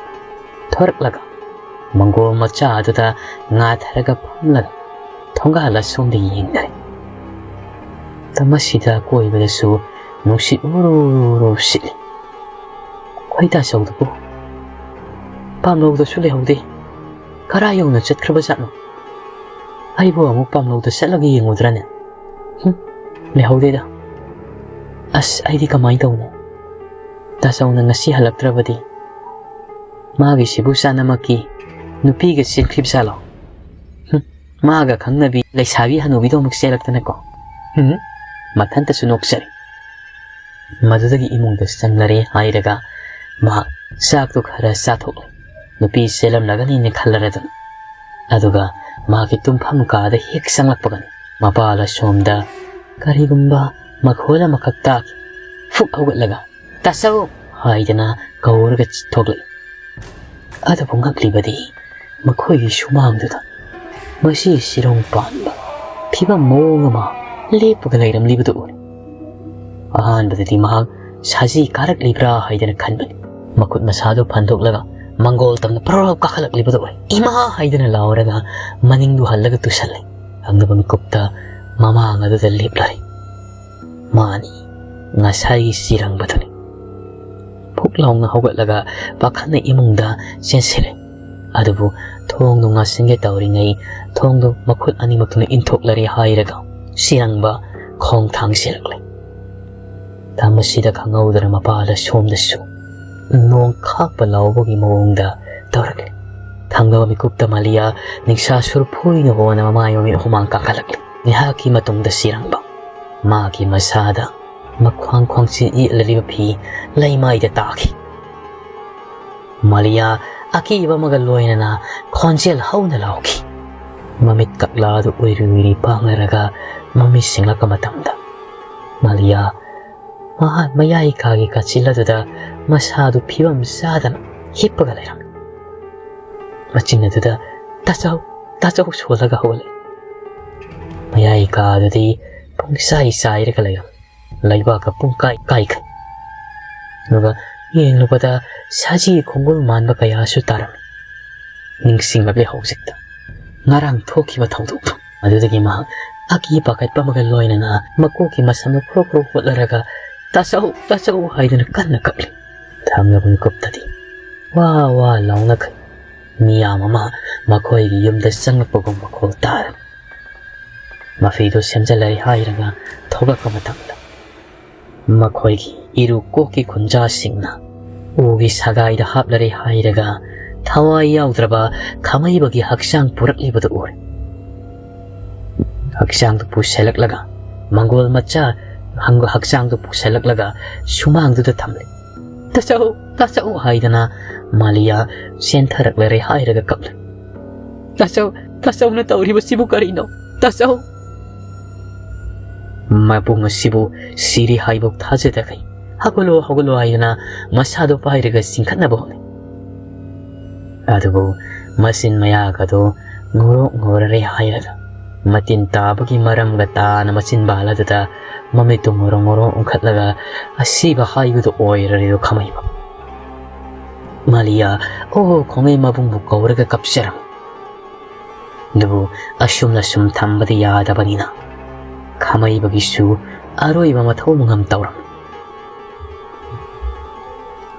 ꯊꯣꯔꯛꯂꯒ ꯃꯪꯒꯣꯜ ꯃꯆꯥ ꯑꯗꯨꯗ ꯉꯥꯊꯔꯒ ꯐꯝꯂꯒ ꯊꯣꯡꯒꯥꯜ ꯑꯁꯣꯝꯗ ꯌꯦꯡꯅꯔꯦ꯫ ꯃꯇꯝ ꯑꯁꯤꯗ ꯑꯀꯣꯏꯕꯗꯁꯨ ꯅꯨꯡꯁꯤꯠ ꯎꯔꯨ ꯎꯔꯨ ꯁꯤꯠꯂꯤ꯫ "ꯈꯣꯏ ꯇꯥꯆꯧꯗꯨꯕꯨ ꯄꯥꯝꯂꯧꯗꯁꯨ ꯂꯩꯍꯧꯗꯦ꯫ ꯀꯔꯥꯏ ꯌꯧꯅ ꯆꯠꯈ꯭ꯔꯕꯖꯥꯠꯅꯣ?" ꯑꯩꯕꯨ ꯑꯃꯨꯛ ꯄꯥꯝꯂꯧꯗ ꯆꯠꯂꯒ ꯌꯦꯡꯉꯨꯗ꯭ꯔꯅꯦ? ꯍꯨꯝ, ꯂꯩꯍꯧꯗꯦꯗ꯫ ꯑꯁ, ꯑꯩꯗꯤ ꯀꯃꯥꯏꯅ ꯇꯧꯅꯤ? ꯇꯥꯆꯧꯅ ꯉꯁꯤ ꯍꯜꯂꯛꯇ꯭ꯔꯕꯗꯤ ꯃꯥꯒꯤꯁꯤꯕꯨ ꯆꯥꯅꯃꯛꯀꯤ ꯅꯨꯄꯤꯒ ꯆꯦꯟꯈ꯭ꯔꯤꯕ ꯖꯥꯠꯂꯣ? ꯍꯨꯝ, ꯃꯥꯒ ꯈꯪꯅꯕꯤ ꯂꯩꯁꯥꯕꯤ ꯍꯅꯨꯕꯤꯗꯣ ꯑꯃꯨꯛ ꯆꯦꯜꯂꯛꯇꯅꯀꯣ꯫ ꯍꯨꯝ, ꯃꯊꯟꯇꯁꯨ ꯅꯣꯛꯆꯔꯤ꯫ ꯃꯗꯨꯗꯒꯤ ꯏꯃꯨꯡꯗ ꯆꯪꯂꯔꯦ ꯍꯥꯏꯔꯒ ꯃꯍꯥꯛ ꯆꯥꯛꯇꯨ ꯈꯔ ꯆꯥꯊꯣꯛꯂꯦ꯫ ꯅꯨꯄꯤ ꯆꯦꯜꯂꯝꯂꯒꯅꯤꯅ ꯈꯜꯂꯔꯗꯨꯅ꯫ ꯑꯗꯨꯒ ꯃꯍꯥꯛꯀꯤ ꯇꯨꯝꯐꯝ ꯀꯥꯗ ꯍꯦꯛ ꯆꯪꯂꯛꯄꯒꯅꯤ ꯃꯄꯥꯜ ꯑꯁꯣꯝꯗ ꯀꯔꯤꯒꯨꯝꯕ ꯃꯈꯣꯜ ꯑꯃꯈꯛ ꯇꯥꯈꯤ꯫ ꯐꯨꯛ ꯍꯧꯒꯠꯂꯒ "ꯇꯥꯆꯧ" ꯍꯥꯏꯗꯅ ꯀꯧꯔꯒ ꯊꯣꯛꯂꯛꯏ꯫ ꯑꯗꯨꯕꯨ ꯉꯛꯂꯤꯕꯗꯤ ꯃꯈꯣꯏꯒꯤ ꯁꯨꯃꯥꯡꯗꯨꯗ ꯃꯁꯤ ꯁꯤꯔꯣꯡ ꯄꯥꯟꯕ ꯐꯤꯕꯝ ꯃꯑꯣꯡ ꯑꯃ ꯂꯦꯞꯄꯒ ꯂꯩꯔꯝꯂꯤꯕꯗꯨ ꯎꯔꯦ꯫ ꯑꯍꯥꯟꯕꯗꯗꯤ ꯃꯍꯥꯛ ꯁꯖꯤ ꯀꯥꯔꯛꯂꯤꯕ꯭ꯔꯥ ꯍꯥꯏꯗꯅ ꯈꯟꯕꯅꯤ꯫ ꯃꯈꯨꯠ ꯃꯁꯥꯗꯨ ꯐꯟꯗꯣꯛꯂꯒ ꯃꯪꯒꯣꯜ ꯇꯝꯅ ꯄ꯭ꯔꯞ ꯀꯥꯈꯠꯂꯛꯂꯤꯕꯗꯨ ꯎꯔꯦ꯫ "ꯏꯃꯥ!" ꯍꯥꯏꯗꯅ ꯂꯥꯎꯔꯒ ꯃꯅꯤꯡꯗꯨ ꯍꯜꯂꯒ ꯇꯨꯁꯜꯂꯦ꯫ ꯈꯪꯗꯕ ꯃꯤꯀꯨꯞꯇ ꯃꯃꯥꯡ ꯑꯗꯨꯗ ꯂꯦꯞꯂꯔꯦ꯫ ꯃꯥꯅꯤ, ꯉꯁꯥꯏꯒꯤ ꯆꯤꯔꯪꯕꯗꯨꯅꯤ꯫ ꯐꯨꯛ ꯂꯥꯎꯅ ꯍꯧꯒꯠꯂꯒ ꯄꯥꯈꯠꯅ ꯏꯃꯨꯡꯗ ꯆꯦꯟꯁꯤꯜꯂꯦ꯫ ꯑꯗꯨꯕꯨ ꯊꯣꯡꯗꯨ ꯉꯥꯁꯤꯟꯒꯦ ꯇꯧꯔꯤꯉꯩ ꯊꯣꯡꯗꯨ ꯃꯈꯨꯠ ꯑꯅꯤꯃꯛꯇꯨꯅ ꯏꯟꯊꯣꯛꯂꯔꯦ ꯍꯥꯏꯔꯒ ꯆꯤꯔꯪꯕ ꯈꯣꯡ ꯊꯥꯡꯁꯤꯜꯂꯛꯂꯦ꯫ ꯃꯁꯤꯗ ꯈꯪꯍꯧꯗꯅ ꯃꯄꯥꯗ ꯁꯣꯝꯗꯁꯨ ꯅꯣꯡ ꯈꯥꯛꯄ ꯂꯥꯎꯕꯒꯤ ꯃꯑꯣꯡꯗ ꯇꯧꯔꯛꯂꯦ꯫ ꯊꯪꯅꯕ ꯃꯤꯀꯨꯞꯇ ꯃꯥꯂꯤꯌꯥ ꯅꯤꯡꯁꯥ ꯁꯨꯔꯨ ꯐꯣꯏꯅ ꯍꯣꯅ ꯃꯃꯥꯏ ꯃꯃꯤꯠ ꯍꯨꯃꯥꯡ ꯀꯥꯡꯈꯠꯂꯛꯂꯦ꯫ ꯉꯥꯏꯍꯥꯛꯀꯤ ꯃꯇꯨꯡꯗ ꯆꯤꯔꯪꯕ ꯃꯥꯒꯤ ꯃꯁꯥꯗ ꯃꯈ꯭ꯋꯥꯡ ꯈ꯭ꯋꯥꯡꯆꯤꯟ ꯌꯦꯠꯂꯔꯤꯕ ꯐꯤ ꯂꯩꯃꯥꯏꯗ ꯇꯥꯈꯤ꯫ ꯃꯥꯂꯤꯌꯥ ꯑꯀꯤꯕ ꯑꯃꯒ ꯂꯣꯏꯅꯅ ꯈꯣꯟꯖꯦꯜ ꯍꯧꯅ ꯂꯥꯎꯈꯤ꯫ ꯃꯃꯤꯠ ꯀꯛꯂꯥꯗꯨ ꯎꯏꯔꯤ ꯎꯏꯔꯤ ꯄꯥꯡꯂꯔꯒ ꯃꯃꯤꯠ ꯁꯤꯡꯂꯛꯄ ꯃꯇꯝꯗ ꯃꯥꯂꯤꯌꯥ ꯃꯍꯥꯛ ꯃꯌꯥꯏ ꯀꯥꯒꯤ ꯀꯥꯆꯤꯜ ꯑꯗꯨꯗ ꯃꯁꯥꯗꯨ ꯐꯤꯕꯝ ꯆꯥꯗꯅ ꯍꯤꯞꯄꯒ ꯂꯩꯔꯝꯃꯤ꯫ ꯃꯆꯤꯟ ꯑꯗꯨꯗ "ꯇꯥꯆꯧ, ꯇꯥꯆꯧ" ꯁꯣꯜꯂꯒ ꯍꯧꯒꯠꯂꯛꯏ꯫ ꯃꯌꯥꯏ ꯀꯥ ꯑꯗꯨꯗꯤ ꯄꯨꯡꯆꯥꯏ ꯆꯥꯏꯔꯒ ꯂꯩꯔꯝꯃꯤ꯫ ꯂꯩꯕꯥꯛꯀ ꯄꯨꯡꯀꯥꯏ ꯀꯥꯏꯈꯩ꯫ ꯑꯗꯨꯒ ꯌꯦꯡꯂꯨꯕꯗ ꯁꯖꯤ ꯈꯣꯡꯒꯨꯜ ꯃꯥꯟꯕ ꯀꯌꯥꯁꯨ ꯇꯥꯔꯝꯃꯤ꯫ ꯅꯤꯡꯁꯤꯡꯂꯛꯂꯦ ꯍꯧꯖꯤꯛꯇ ꯉꯔꯥꯡ ꯊꯣꯛꯈꯤꯕ ꯊꯧꯗꯣꯛꯇꯨ꯫ ꯑꯗꯨꯗꯒꯤ ꯃꯍꯥꯛ ꯑꯀꯤ ꯄꯥꯈꯠꯄ ꯑꯃꯒ ꯂꯣꯏꯅꯅ ꯃꯀꯣꯛꯀꯤ ꯃꯁꯝꯗꯨ ꯈ꯭ꯔꯣ ꯈ꯭ꯔꯣ ꯍꯣꯠꯂꯔꯒ "ꯇꯥꯆꯧ, ꯇꯥꯆꯧ" ꯍꯥꯏꯗꯨꯅ ꯀꯟꯅ ꯀꯞꯂꯤ꯫ ꯊꯪꯅꯕ ꯃꯤꯀꯨꯞꯇꯗꯤ ꯋꯥ ꯋꯥ ꯂꯥꯎꯅꯈꯩ ꯃꯤꯌꯥꯝ ꯑꯃ ꯃꯈꯣꯏꯒꯤ ꯌꯨꯝꯗ ꯆꯪꯂꯛꯄꯒꯨꯝ ꯃꯈꯣꯜ ꯇꯥꯔꯝꯃꯤ꯫ ꯃꯐꯤꯗꯨ ꯁꯦꯝꯖꯤꯜꯂꯔꯦ ꯍꯥꯏꯔꯒ ꯊꯣꯛꯂꯛꯄ ꯃꯇꯝꯗ, ꯃꯈꯣꯏꯒꯤ ꯏꯔꯨ ꯀꯣꯛꯀꯤ ꯈꯨꯟꯖꯥꯁꯤꯡꯅ ꯎꯒꯤ ꯁꯒꯥꯏꯗ ꯍꯥꯞꯂꯔꯦ ꯍꯥꯏꯔꯒ ꯊꯋꯥꯏ ꯌꯥꯎꯗ꯭ꯔꯕ ꯈꯥꯃꯩꯕꯒꯤ ꯍꯛꯆꯥꯡ ꯄꯨꯔꯛꯂꯤꯕꯗꯨ ꯎꯔꯦ꯫ ꯍꯛꯆꯥꯡꯗꯨ ꯄꯨꯁꯜꯂꯛꯂꯒ, ꯃꯪꯒꯣꯜ ꯃꯆꯥ ꯍꯪ-, ꯍꯛꯆꯥꯡꯗꯨ ꯄꯨꯁꯜꯂꯛꯂꯒ ꯁꯨꯃꯥꯡꯗꯨꯗ ꯊꯝꯂꯦ꯫ "ꯇꯥꯆꯧ, ꯇꯥꯆꯧ" ꯍꯥꯏꯗꯅ ꯃꯥꯂꯤꯌꯥ ꯆꯦꯟꯊꯔꯛꯂꯔꯦ ꯍꯥꯏꯔꯒ ꯀꯞꯂꯦ꯫ "ꯇꯥꯆꯧ, ꯇꯥꯆꯧꯅ ꯇꯧꯔꯤꯕꯁꯤꯕꯨ ꯀꯔꯤꯅꯣ? ꯇꯥꯆꯧ!" ꯃꯕꯨꯡ ꯑꯁꯤꯕꯨ ꯁꯤꯔꯤ ꯍꯥꯏꯕꯧ ꯊꯥꯖꯗꯈꯩ "ꯍꯧꯒꯠꯂꯣ, ꯍꯧꯒꯠꯂꯣ" ꯍꯥꯏꯗꯅ ꯃꯁꯥꯗꯣ ꯄꯥꯏꯔꯒ ꯆꯤꯡꯈꯠꯅꯕ ꯍꯣꯠꯅꯩ꯫ ꯑꯗꯨꯕꯨ ꯃꯆꯤꯟ ꯃꯌꯥꯒꯗꯣ ꯉꯧꯔꯣꯛ ꯉꯧꯔꯔꯦ ꯍꯥꯏꯔꯒ, ꯃꯇꯤꯟ ꯇꯥꯕꯒꯤ ꯃꯔꯝꯒ ꯇꯥꯅ ꯃꯆꯤꯟ ꯕꯥꯜ ꯑꯗꯨꯗ ꯃꯃꯤꯠꯇꯨ ꯉꯧꯔꯣꯛ ꯉꯧꯔꯣꯛ ꯎꯪꯈꯠꯂꯒ ꯑꯁꯤꯕ ꯍꯥꯏꯕꯗꯨ ꯑꯣꯏꯔꯔꯦꯗꯣ ꯈꯥꯃꯩꯕ꯫ ꯃꯥꯂꯤꯌꯥ "ꯑꯣ" ꯈꯣꯡꯉꯩ ꯃꯕꯨꯡꯕꯨ ꯀꯧꯔꯒ ꯀꯞꯆꯔꯝꯃꯤ꯫ ꯑꯗꯨꯕꯨ ꯑꯁꯨꯝꯅ ꯁꯨꯝ ꯊꯝꯕꯗꯤ ꯌꯥꯗꯕꯅꯤꯅ, ꯈꯥꯃꯩꯕꯒꯤꯁꯨ ꯑꯔꯣꯏꯕ ꯃꯊꯧ ꯃꯉꯝ ꯇꯧꯔꯝꯃꯤ꯫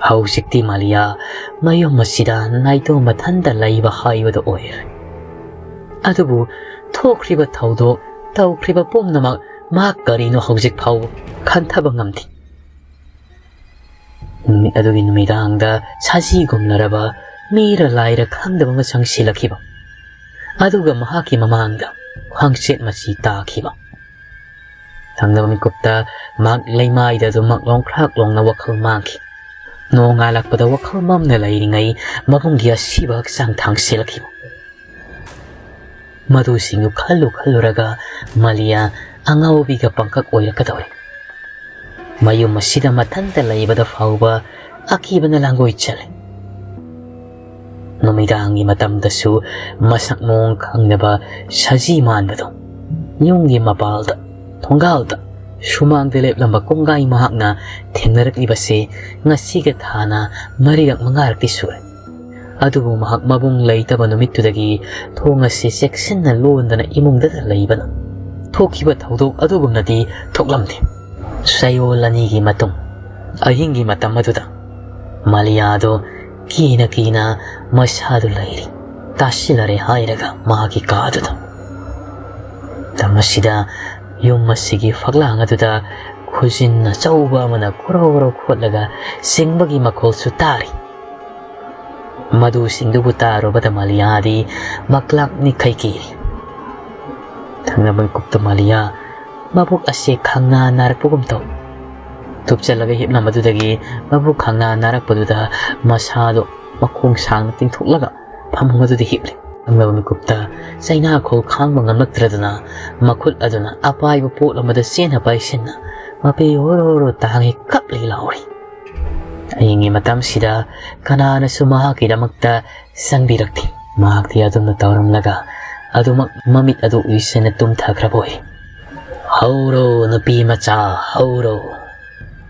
ꯍꯧꯖꯤꯛꯇꯤ ꯃꯥꯂꯤꯌꯥ ꯃꯌꯨꯝ ꯑꯁꯤꯗ ꯅꯥꯏꯇꯣꯝ ꯃꯊꯟꯇ ꯂꯩꯕ ꯍꯥꯏꯕꯗꯨ ꯑꯣꯏꯔꯦ꯫ ꯑꯗꯨꯕꯨ ꯊꯣꯛꯈ꯭ꯔꯤꯕ ꯊꯧꯗꯣꯛ, ꯇꯧꯈ꯭ꯔꯤꯕ ꯄꯨꯝꯅꯃꯛ ꯃꯍꯥꯛ ꯀꯔꯤꯅꯣ ꯍꯧꯖꯤꯛ ꯐꯥꯎꯕ ꯈꯟꯊꯕ ꯉꯝꯗꯦ꯫ ꯅꯨꯃꯤꯠ ꯑꯗꯨꯒꯤ ꯅꯨꯃꯤꯗꯥꯡꯗ ꯁꯖꯤꯒꯨꯝꯂꯔꯕ ꯃꯤꯔ ꯂꯥꯏꯔ ꯈꯪꯗꯕ ꯑꯃ ꯆꯪꯁꯤꯜꯂꯛꯈꯤꯕ, ꯑꯗꯨꯒ ꯃꯍꯥꯛꯀꯤ ꯃꯃꯥꯡꯗ ꯈ꯭ꯋꯥꯡꯆꯦꯠ ꯃꯆꯤ ꯇꯥꯈꯤꯕ꯫ ꯊꯪꯅꯕ ꯃꯤꯀꯨꯞꯇ ꯃꯍꯥꯛ ꯂꯩꯃꯥꯏꯗ ꯑꯗꯨꯃꯛ ꯂꯣꯡꯈ꯭ꯔꯥꯛ ꯂꯣꯡꯅ ꯋꯥꯈꯜ ꯃꯥꯡꯈꯤ꯫ ꯅꯣꯡꯉꯥꯜꯂꯛꯄꯗ ꯋꯥꯈꯜ ꯃꯝꯅ ꯂꯩꯔꯤꯉꯩ ꯃꯕꯨꯡꯒꯤ ꯑꯁꯤꯕ ꯍꯛꯆꯥꯡ ꯊꯥꯡꯁꯤꯜꯂꯛꯈꯤꯕ꯫ ꯃꯗꯨꯁꯤꯡꯗꯨ ꯈꯜꯂꯨ ꯈꯜꯂꯨꯔꯒ ꯃꯥꯂꯤꯌꯥ ꯑꯉꯥꯎꯕꯤꯒ ꯄꯪꯀꯛ ꯑꯣꯏꯔꯛꯀꯗꯧꯔꯦ꯫ ꯃꯌꯨꯝ ꯑꯁꯤꯗ ꯃꯊꯟꯇ ꯂꯩꯕꯗ ꯐꯥꯎꯕ ꯑꯀꯤꯕꯅ ꯂꯥꯡꯒꯣꯏ ꯆꯜꯂꯦ꯫ ꯅꯨꯃꯤꯗꯥꯡꯒꯤ ꯃꯇꯝꯗꯁꯨ ꯃꯁꯛ ꯃꯑꯣꯡ ꯈꯪꯗꯕ ꯁꯖꯤ ꯃꯥꯟꯕꯗꯣ ꯌꯨꯝꯒꯤ ꯃꯄꯥꯜꯗ, ꯊꯣꯡꯒꯥꯜꯗ, ꯁꯨꯃꯥꯡꯗ ꯂꯦꯞꯂꯝꯕ ꯀꯣꯡꯒꯥꯏ ꯃꯍꯥꯛꯅ ꯊꯦꯡꯅꯔꯛꯂꯤꯕꯁꯦ ꯉꯁꯤꯒ ꯊꯥꯅ ꯃꯔꯤꯔꯛ ꯃꯉꯥꯔꯛꯇꯤ ꯁꯨꯔꯦ꯫ ꯑꯗꯨꯕꯨ ꯃꯍꯥꯛ ꯃꯕꯨꯡ ꯂꯩꯇꯕ ꯅꯨꯃꯤꯠꯇꯨꯗꯒꯤ ꯊꯣꯡ ꯑꯁꯤ ꯆꯦꯛꯁꯤꯟꯅ ꯂꯣꯟꯗꯅ ꯏꯃꯨꯡꯗꯇ ꯂꯩꯕꯅ ꯊꯣꯛꯈꯤꯕ ꯊꯧꯗꯣꯛ ꯑꯗꯨꯒꯨꯝꯅꯗꯤ ꯊꯣꯛꯂꯝꯗꯦ꯫ ꯆꯌꯣꯜ ꯑꯅꯤꯒꯤ ꯃꯇꯨꯡ, ꯑꯍꯤꯡꯒꯤ ꯃꯇꯝ ꯑꯗꯨꯗ ꯃꯥꯂꯤꯌꯥꯗꯣ ꯀꯤꯅ ꯀꯤꯅ ꯃꯁꯥꯗꯨ ꯂꯩꯔꯤ ꯇꯥꯁꯤꯜꯂꯔꯦ ꯍꯥꯏꯔꯒ ꯃꯍꯥꯛꯀꯤ ꯀꯥꯗꯨꯗ꯫ ꯃꯇꯝ ꯑꯁꯤꯗ ꯌꯨꯝ ꯑꯁꯤꯒꯤ ꯐꯛꯂꯥꯡ ꯑꯗꯨꯗ ꯈꯨꯖꯤꯟ ꯑꯆꯧꯕ ꯑꯃꯅ ꯈꯣꯔꯣ ꯈꯣꯔꯣ ꯈꯣꯠꯂꯒ ꯆꯤꯡꯕꯒꯤ ꯃꯈꯣꯜꯁꯨ ꯇꯥꯔꯤ꯫ ꯃꯗꯨꯁꯤꯡꯗꯨꯕꯨ ꯇꯥꯔꯨꯕꯗ ꯃꯥꯂꯤꯌꯥꯗꯤ ꯃꯀ꯭ꯂꯥꯛ ꯅꯤꯛꯈꯩ ꯀꯤꯔꯤ꯫ ꯊꯪꯅꯕ ꯃꯤꯀꯨꯞꯇ ꯃꯥꯂꯤꯌꯥ ꯃꯕꯨꯛ ꯑꯁꯦ ꯈꯪꯅꯥ ꯅꯥꯔꯛꯄꯒꯨꯝ ꯇꯧꯏ꯫ ꯊꯨꯞꯆꯜꯂꯒ ꯍꯤꯞꯂꯝꯕꯗꯨꯗꯒꯤ ꯃꯕꯨꯛ ꯈꯪꯅꯥ ꯅꯥꯔꯛꯄꯗꯨꯗ ꯃꯁꯥꯗꯣ ꯃꯈꯣꯡ ꯁꯥꯡꯅ ꯇꯤꯡꯊꯣꯛꯂꯒ ꯐꯃꯨꯡ ꯑꯗꯨꯗ ꯍꯤꯞꯂꯤ꯫ ꯊꯪꯅꯕ ꯃꯤꯀꯨꯞꯇ ꯆꯩꯅꯥꯈꯣꯜ ꯈꯥꯡꯕ ꯉꯝꯂꯛꯇ꯭ꯔꯗꯨꯅ ꯃꯈꯨꯠ ꯑꯗꯨꯅ ꯑꯄꯥꯏꯕ ꯄꯣꯠ ꯑꯃꯗ ꯆꯦꯟꯅ ꯄꯥꯏꯁꯤꯟꯅ ꯃꯄꯤ ꯍꯣꯔꯣ ꯍꯣꯔꯣ ꯇꯥꯡꯉꯤ, ꯀꯞꯂꯤ ꯂꯥꯎꯔꯤ꯫ ꯑꯍꯤꯡꯒꯤ ꯃꯇꯝꯁꯤꯗ ꯀꯅꯥꯅꯁꯨ ꯃꯍꯥꯛꯀꯤꯗꯃꯛꯇ ꯆꯪꯕꯤꯔꯛꯇꯦ꯫ ꯃꯍꯥꯛꯇꯤ ꯑꯗꯨꯝꯅ ꯇꯧꯔꯝꯂꯒ ꯑꯗꯨꯃꯛ ꯃꯃꯤꯠ ꯑꯗꯨ ꯎꯏꯁꯤꯟꯅ ꯇꯨꯝꯊꯈ꯭ꯔꯕ ꯑꯣꯏ꯫ "ꯍꯧꯔꯣ ꯅꯨꯄꯤ ꯃꯆꯥ, ꯍꯧꯔꯣ꯫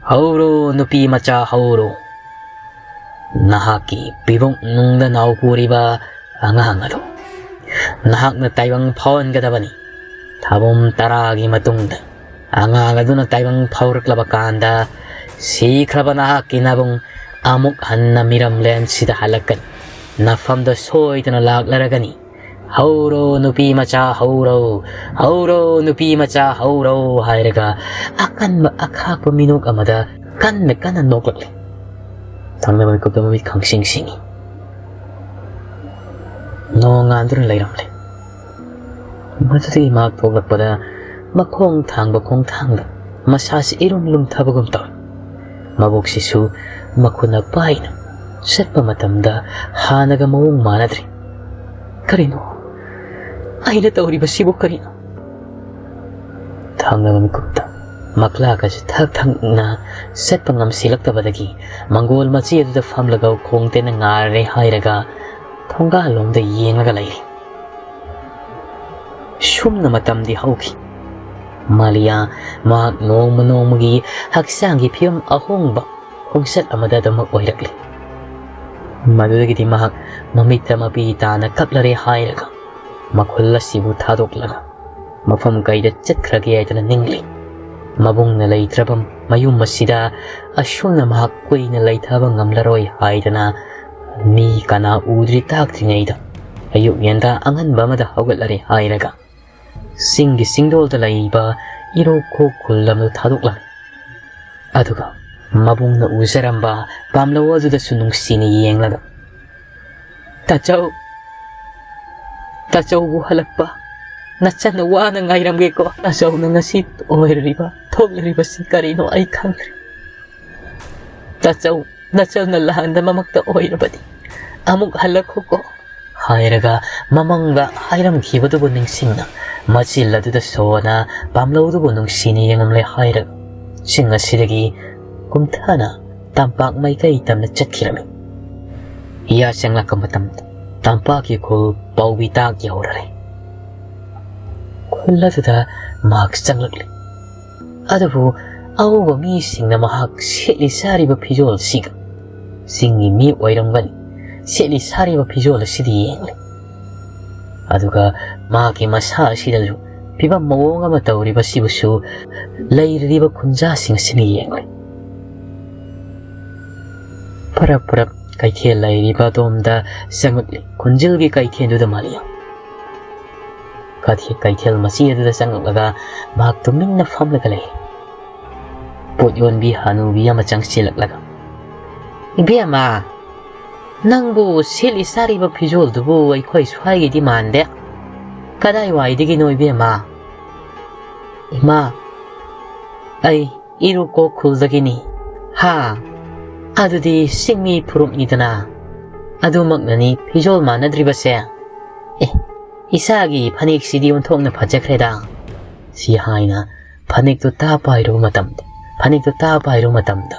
ꯍꯧꯔꯣ ꯅꯨꯄꯤ ꯃꯆꯥ, ꯍꯧꯔꯣ꯫ ꯅꯍꯥꯛꯀꯤ ꯄꯤꯕꯨꯡ ꯅꯨꯡꯗ ꯅꯥꯎꯀꯨꯔꯤꯕ ꯑꯉꯥꯡ ꯑꯗꯨ ꯅꯍꯥꯛꯅ ꯇꯥꯏꯕꯪ ꯐꯥꯎꯍꯟꯒꯗꯕꯅꯤ꯫ ꯊꯥꯕꯨꯝ ꯇꯔꯥꯒꯤ ꯃꯇꯨꯡꯗ ꯑꯉꯥꯡ ꯑꯗꯨꯅ ꯇꯥꯏꯕꯪ ꯐꯥꯎꯔꯛꯂꯕ ꯀꯥꯟꯗ ꯁꯤꯈ꯭ꯔꯕ ꯅꯍꯥꯛꯀꯤ ꯅꯕꯨꯡ ꯑꯃꯨꯛ ꯍꯟꯅ ꯃꯤꯔꯝꯂꯦꯟꯁꯤꯗ ꯍꯜꯂꯛꯀꯅꯤ꯫ ꯅꯐꯝꯗ ꯁꯣꯏꯗꯅ ꯂꯥꯛꯂꯔꯒꯅꯤ꯫ ꯍꯧꯔꯣ ꯅꯨꯄꯤ ꯃꯆꯥ ꯍꯧꯔꯣ, ꯍꯧꯔꯣ ꯅꯨꯄꯤ ꯃꯆꯥ ꯍꯧꯔꯣ" ꯍꯥꯏꯔꯒ ꯑꯀꯟꯕ ꯑꯈꯥꯛꯄ ꯃꯤꯅꯣꯛ ꯑꯃꯗ ꯀꯟꯅ ꯀꯟꯅ ꯅꯣꯛꯂꯛꯂꯤ꯫ ꯊꯪꯅꯕ ꯃꯤꯀꯨꯞꯇ ꯃꯃꯤꯠ ꯈꯪꯁꯤꯡ ꯁꯤꯡꯏ꯫ ꯅꯣꯡ ꯉꯥꯟꯗꯨꯅ ꯂꯩꯔꯝꯂꯦ꯫ ꯃꯗꯨꯗꯒꯤ ꯃꯍꯥꯛ ꯊꯣꯛꯂꯛꯄꯗ ꯃꯈꯣꯡ ꯊꯥꯡꯕ ꯈꯣꯡꯊꯥꯡꯗ ꯃꯁꯥꯁꯤ ꯏꯔꯨꯝ ꯂꯨꯝꯊꯕꯒꯨꯝ ꯇꯧꯏ꯫ ꯃꯕꯨꯛꯁꯤꯁꯨ ꯃꯈꯨꯠꯅ ꯄꯥꯏꯅ ꯆꯠꯄ ꯃꯇꯝꯗ ꯍꯥꯟꯅꯒ ꯃꯑꯣꯡ ꯃꯥꯟꯅꯗ꯭ꯔꯦ꯫ "ꯀꯔꯤꯅꯣ? ꯑꯩꯅ ꯇꯧꯔꯤꯕꯁꯤꯕꯨ ꯀꯔꯤꯅꯣ?" ꯊꯪꯅꯕ ꯃꯤꯀꯨꯞꯇ ꯃꯀ꯭ꯂꯥꯛ ꯑꯁꯤ ꯊꯛ ꯊꯛꯅ ꯆꯠꯄ ꯉꯝꯁꯤꯜꯂꯛꯇꯕꯗꯒꯤ ꯃꯪꯒꯣꯜ ꯃꯆꯤ ꯑꯗꯨꯗ ꯐꯝꯂꯒ ꯈꯣꯡ ꯇꯦꯟꯅ ꯉꯥꯔꯔꯦ ꯍꯥꯏꯔꯒ ꯊꯣꯡꯒꯥꯜꯂꯣꯝꯗ ꯌꯦꯡꯂꯒ ꯂꯩꯔꯤ꯫ ꯁꯨꯝꯅ ꯃꯇꯝꯗꯤ ꯍꯧꯈꯤ꯫ ꯃꯥꯂꯤꯌꯥ ꯃꯍꯥꯛ ꯅꯣꯡꯃ ꯅꯣꯡꯃꯒꯤ ꯍꯛꯆꯥꯡꯒꯤ ꯐꯤꯕꯝ ꯑꯍꯣꯡꯕ ꯈꯣꯡꯆꯠ ꯑꯃꯗ ꯑꯗꯨꯃꯛ ꯑꯣꯏꯔꯛꯂꯤ꯫ ꯃꯗꯨꯗꯒꯤꯗꯤ ꯃꯍꯥꯛ ꯃꯃꯤꯠꯇ ꯃꯄꯤ ꯇꯥꯅ ꯀꯞꯂꯔꯦ ꯍꯥꯏꯔꯒ ꯃꯈꯨꯜ ꯑꯁꯤꯕꯨ ꯊꯥꯗꯣꯛꯂꯒ ꯃꯐꯝ ꯀꯩꯗ ꯆꯠꯈ꯭ꯔꯒꯦ ꯍꯥꯏꯗꯅ ꯅꯤꯡꯂꯤ꯫ ꯃꯕꯨꯡꯅ ꯂꯩꯇ꯭ꯔꯕ ꯃꯌꯨꯝ ꯑꯁꯤꯗ ꯑꯁꯨꯝꯅ ꯃꯍꯥꯛ ꯀꯨꯏꯅ ꯂꯩꯊꯕ ꯉꯝꯂꯔꯣꯏ ꯍꯥꯏꯗꯅ ꯃꯤ ꯀꯅꯥ ꯎꯗ꯭ꯔꯤ ꯇꯥꯛꯇ꯭ꯔꯤꯉꯩꯗ ꯑꯌꯨꯛ ꯉꯟꯇꯥ ꯑꯉꯟꯕ ꯑꯃꯗ ꯍꯧꯒꯠꯂꯔꯦ ꯍꯥꯏꯔꯒ ꯆꯤꯡꯒꯤ ꯆꯤꯡꯗꯣꯜꯗ ꯂꯩꯔꯤꯕ ꯏꯔꯣꯛꯈꯣꯛ ꯈꯨꯜ ꯑꯃꯗꯨ ꯊꯥꯗꯣꯛꯂꯝꯃꯤ꯫ ꯑꯗꯨꯒ ꯃꯕꯨꯡꯅ ꯎꯖꯔꯝꯕ ꯄꯥꯝꯂꯧ ꯑꯗꯨꯗꯁꯨ ꯅꯨꯡꯁꯤꯅ ꯌꯦꯡꯂꯒ, "ꯇꯥꯆꯧ, ꯇꯥꯆꯧꯕꯨ ꯍꯜꯂꯛꯄ ꯅꯆꯟꯅ ꯋꯥꯅ ꯉꯥꯏꯔꯝꯒꯦꯀꯣ꯫ ꯇꯥꯆꯧꯅ ꯉꯁꯤ ꯑꯣꯏꯔꯤꯕ, ꯊꯣꯛꯂꯤꯕꯁꯤ ꯀꯔꯤꯅꯣ ꯑꯩ ꯈꯪꯗ꯭ꯔꯦ꯫ ꯇꯥꯆꯧ, ꯅꯆꯟꯅ ꯂꯥꯟꯗ ꯃꯃꯛꯇ ꯑꯣꯏꯔꯕꯗꯤ ꯑꯃꯨꯛ ꯍꯜꯂꯛꯈꯣꯀꯣ" ꯍꯥꯏꯔꯒ ꯃꯃꯪꯗ ꯍꯥꯏꯔꯝꯈꯤꯕꯗꯨꯕꯨ ꯅꯤꯡꯁꯤꯡꯅ ꯃꯆꯤꯜ ꯑꯗꯨꯗ ꯁꯣꯅ ꯄꯥꯝꯂꯧꯗꯨꯕꯨ ꯅꯨꯡꯁꯤꯅ ꯌꯦꯡꯂꯝꯂꯦ ꯍꯥꯏꯔꯒ ꯆꯤꯡ ꯑꯁꯤꯗꯒꯤ ꯀꯨꯝꯊꯅ ꯇꯝꯄꯥꯛ ꯃꯥꯏꯀꯩ ꯇꯝꯅ ꯆꯠꯈꯤꯔꯝꯃꯤ꯫ ꯏꯌꯥ ꯆꯪꯂꯛꯄ ꯃꯇꯝꯗ ꯇꯝꯄꯥꯛꯀꯤ ꯈꯨꯜ ꯄꯥꯎꯕꯤ ꯇꯥꯛ ꯌꯧꯔꯔꯦ꯫ ꯈꯨꯜ ꯑꯗꯨꯗ ꯃꯍꯥꯛ ꯆꯪꯂꯛꯂꯤ꯫ ꯑꯗꯨꯕꯨ ꯑꯎꯕ ꯃꯤꯁꯤꯡꯅ ꯃꯍꯥꯛ ꯁꯦꯠꯂꯤ ꯆꯥꯔꯤꯕ ꯐꯤꯖꯣꯜꯁꯤꯒ ꯆꯤꯡꯒꯤ ꯃꯤ ꯑꯣꯏꯔꯝꯒꯅꯤ ꯁꯦꯠꯂꯤ ꯆꯥꯔꯤꯕ ꯐꯤꯖꯣꯜ ꯑꯁꯤꯗ ꯌꯦꯡꯂꯤ꯫ ꯑꯗꯨꯒ ꯃꯍꯥꯛꯀꯤ ꯃꯁꯥ ꯑꯁꯤꯗꯁꯨ ꯐꯤꯕꯝ ꯃꯑꯣꯡ ꯑꯃ ꯇꯧꯔꯤꯕꯁꯤꯕꯨꯁꯨ ꯂꯩꯔꯤꯕ ꯈꯨꯟꯖꯥꯁꯤꯡ ꯑꯁꯤꯅ ꯌꯦꯡꯂꯤ꯫ ꯐꯔꯛ ꯐꯔꯛ ꯀꯩꯊꯦꯜ ꯂꯩꯔꯤꯕ ꯑꯗꯣꯝꯗ ꯆꯪꯂꯛꯂꯤ꯫ ꯈꯨꯟꯖꯤꯜꯒꯤ ꯀꯩꯊꯦꯜꯗꯨꯗ ꯃꯥꯂꯦꯝ꯫ ꯀꯩꯊꯦꯜ, ꯀꯩꯊꯦꯜ ꯃꯆꯤ ꯑꯗꯨꯗ ꯆꯪꯂꯛꯂꯒ ꯃꯍꯥꯛ ꯇꯨꯃꯤꯟꯅ ꯐꯝꯂꯒ ꯂꯩ꯫ ꯄꯣꯠ ꯌꯣꯟꯕꯤ ꯍꯅꯨꯕꯤ ꯑꯃ ꯆꯪꯁꯤꯜꯂꯛꯂꯒ, "ꯏꯕꯦꯝꯃ, ꯅꯪꯕꯨ ꯁꯦꯠꯂꯤ ꯆꯥꯔꯤꯕ ꯐꯤꯖꯣꯜꯗꯨꯕꯨ ꯑꯩꯈꯣꯏ ꯁ꯭ꯋꯥꯏꯒꯤꯗꯤ ꯃꯥꯟꯗꯦ꯫ ꯀꯗꯥꯏꯋꯥꯏꯗꯒꯤꯅꯣ ꯏꯕꯦꯝꯃ?" "ꯏꯃꯥ, ꯑꯩ ꯏꯔꯨꯀꯣꯛ ꯈꯨꯜꯗꯒꯤꯅꯤ"꯫ "ꯍꯥ? ꯑꯗꯨꯗꯤ ꯆꯤꯡꯃꯤ ꯐꯨꯔꯨꯞꯅꯤꯗꯅ꯫ ꯑꯗꯨꯃꯛꯅꯅꯤ ꯐꯤꯖꯣꯜ ꯃꯥꯟꯅꯗ꯭ꯔꯤꯕꯁꯦ꯫ ꯑꯦ, ꯏꯆꯥꯒꯤ ꯐꯅꯦꯛꯁꯤꯗꯤ ꯑꯣꯟꯊꯣꯛꯅ ꯐꯖꯈ꯭ꯔꯦꯗ"꯫ ꯁꯤ ꯍꯥꯏꯅ ꯐꯅꯦꯛꯇꯨ ꯇꯥ ꯄꯥꯏꯔꯨꯕ ꯃꯇꯝꯗ, ꯐꯅꯦꯛꯇꯨ ꯇꯥ ꯄꯥꯏꯔꯨꯕ ꯃꯇꯝꯗ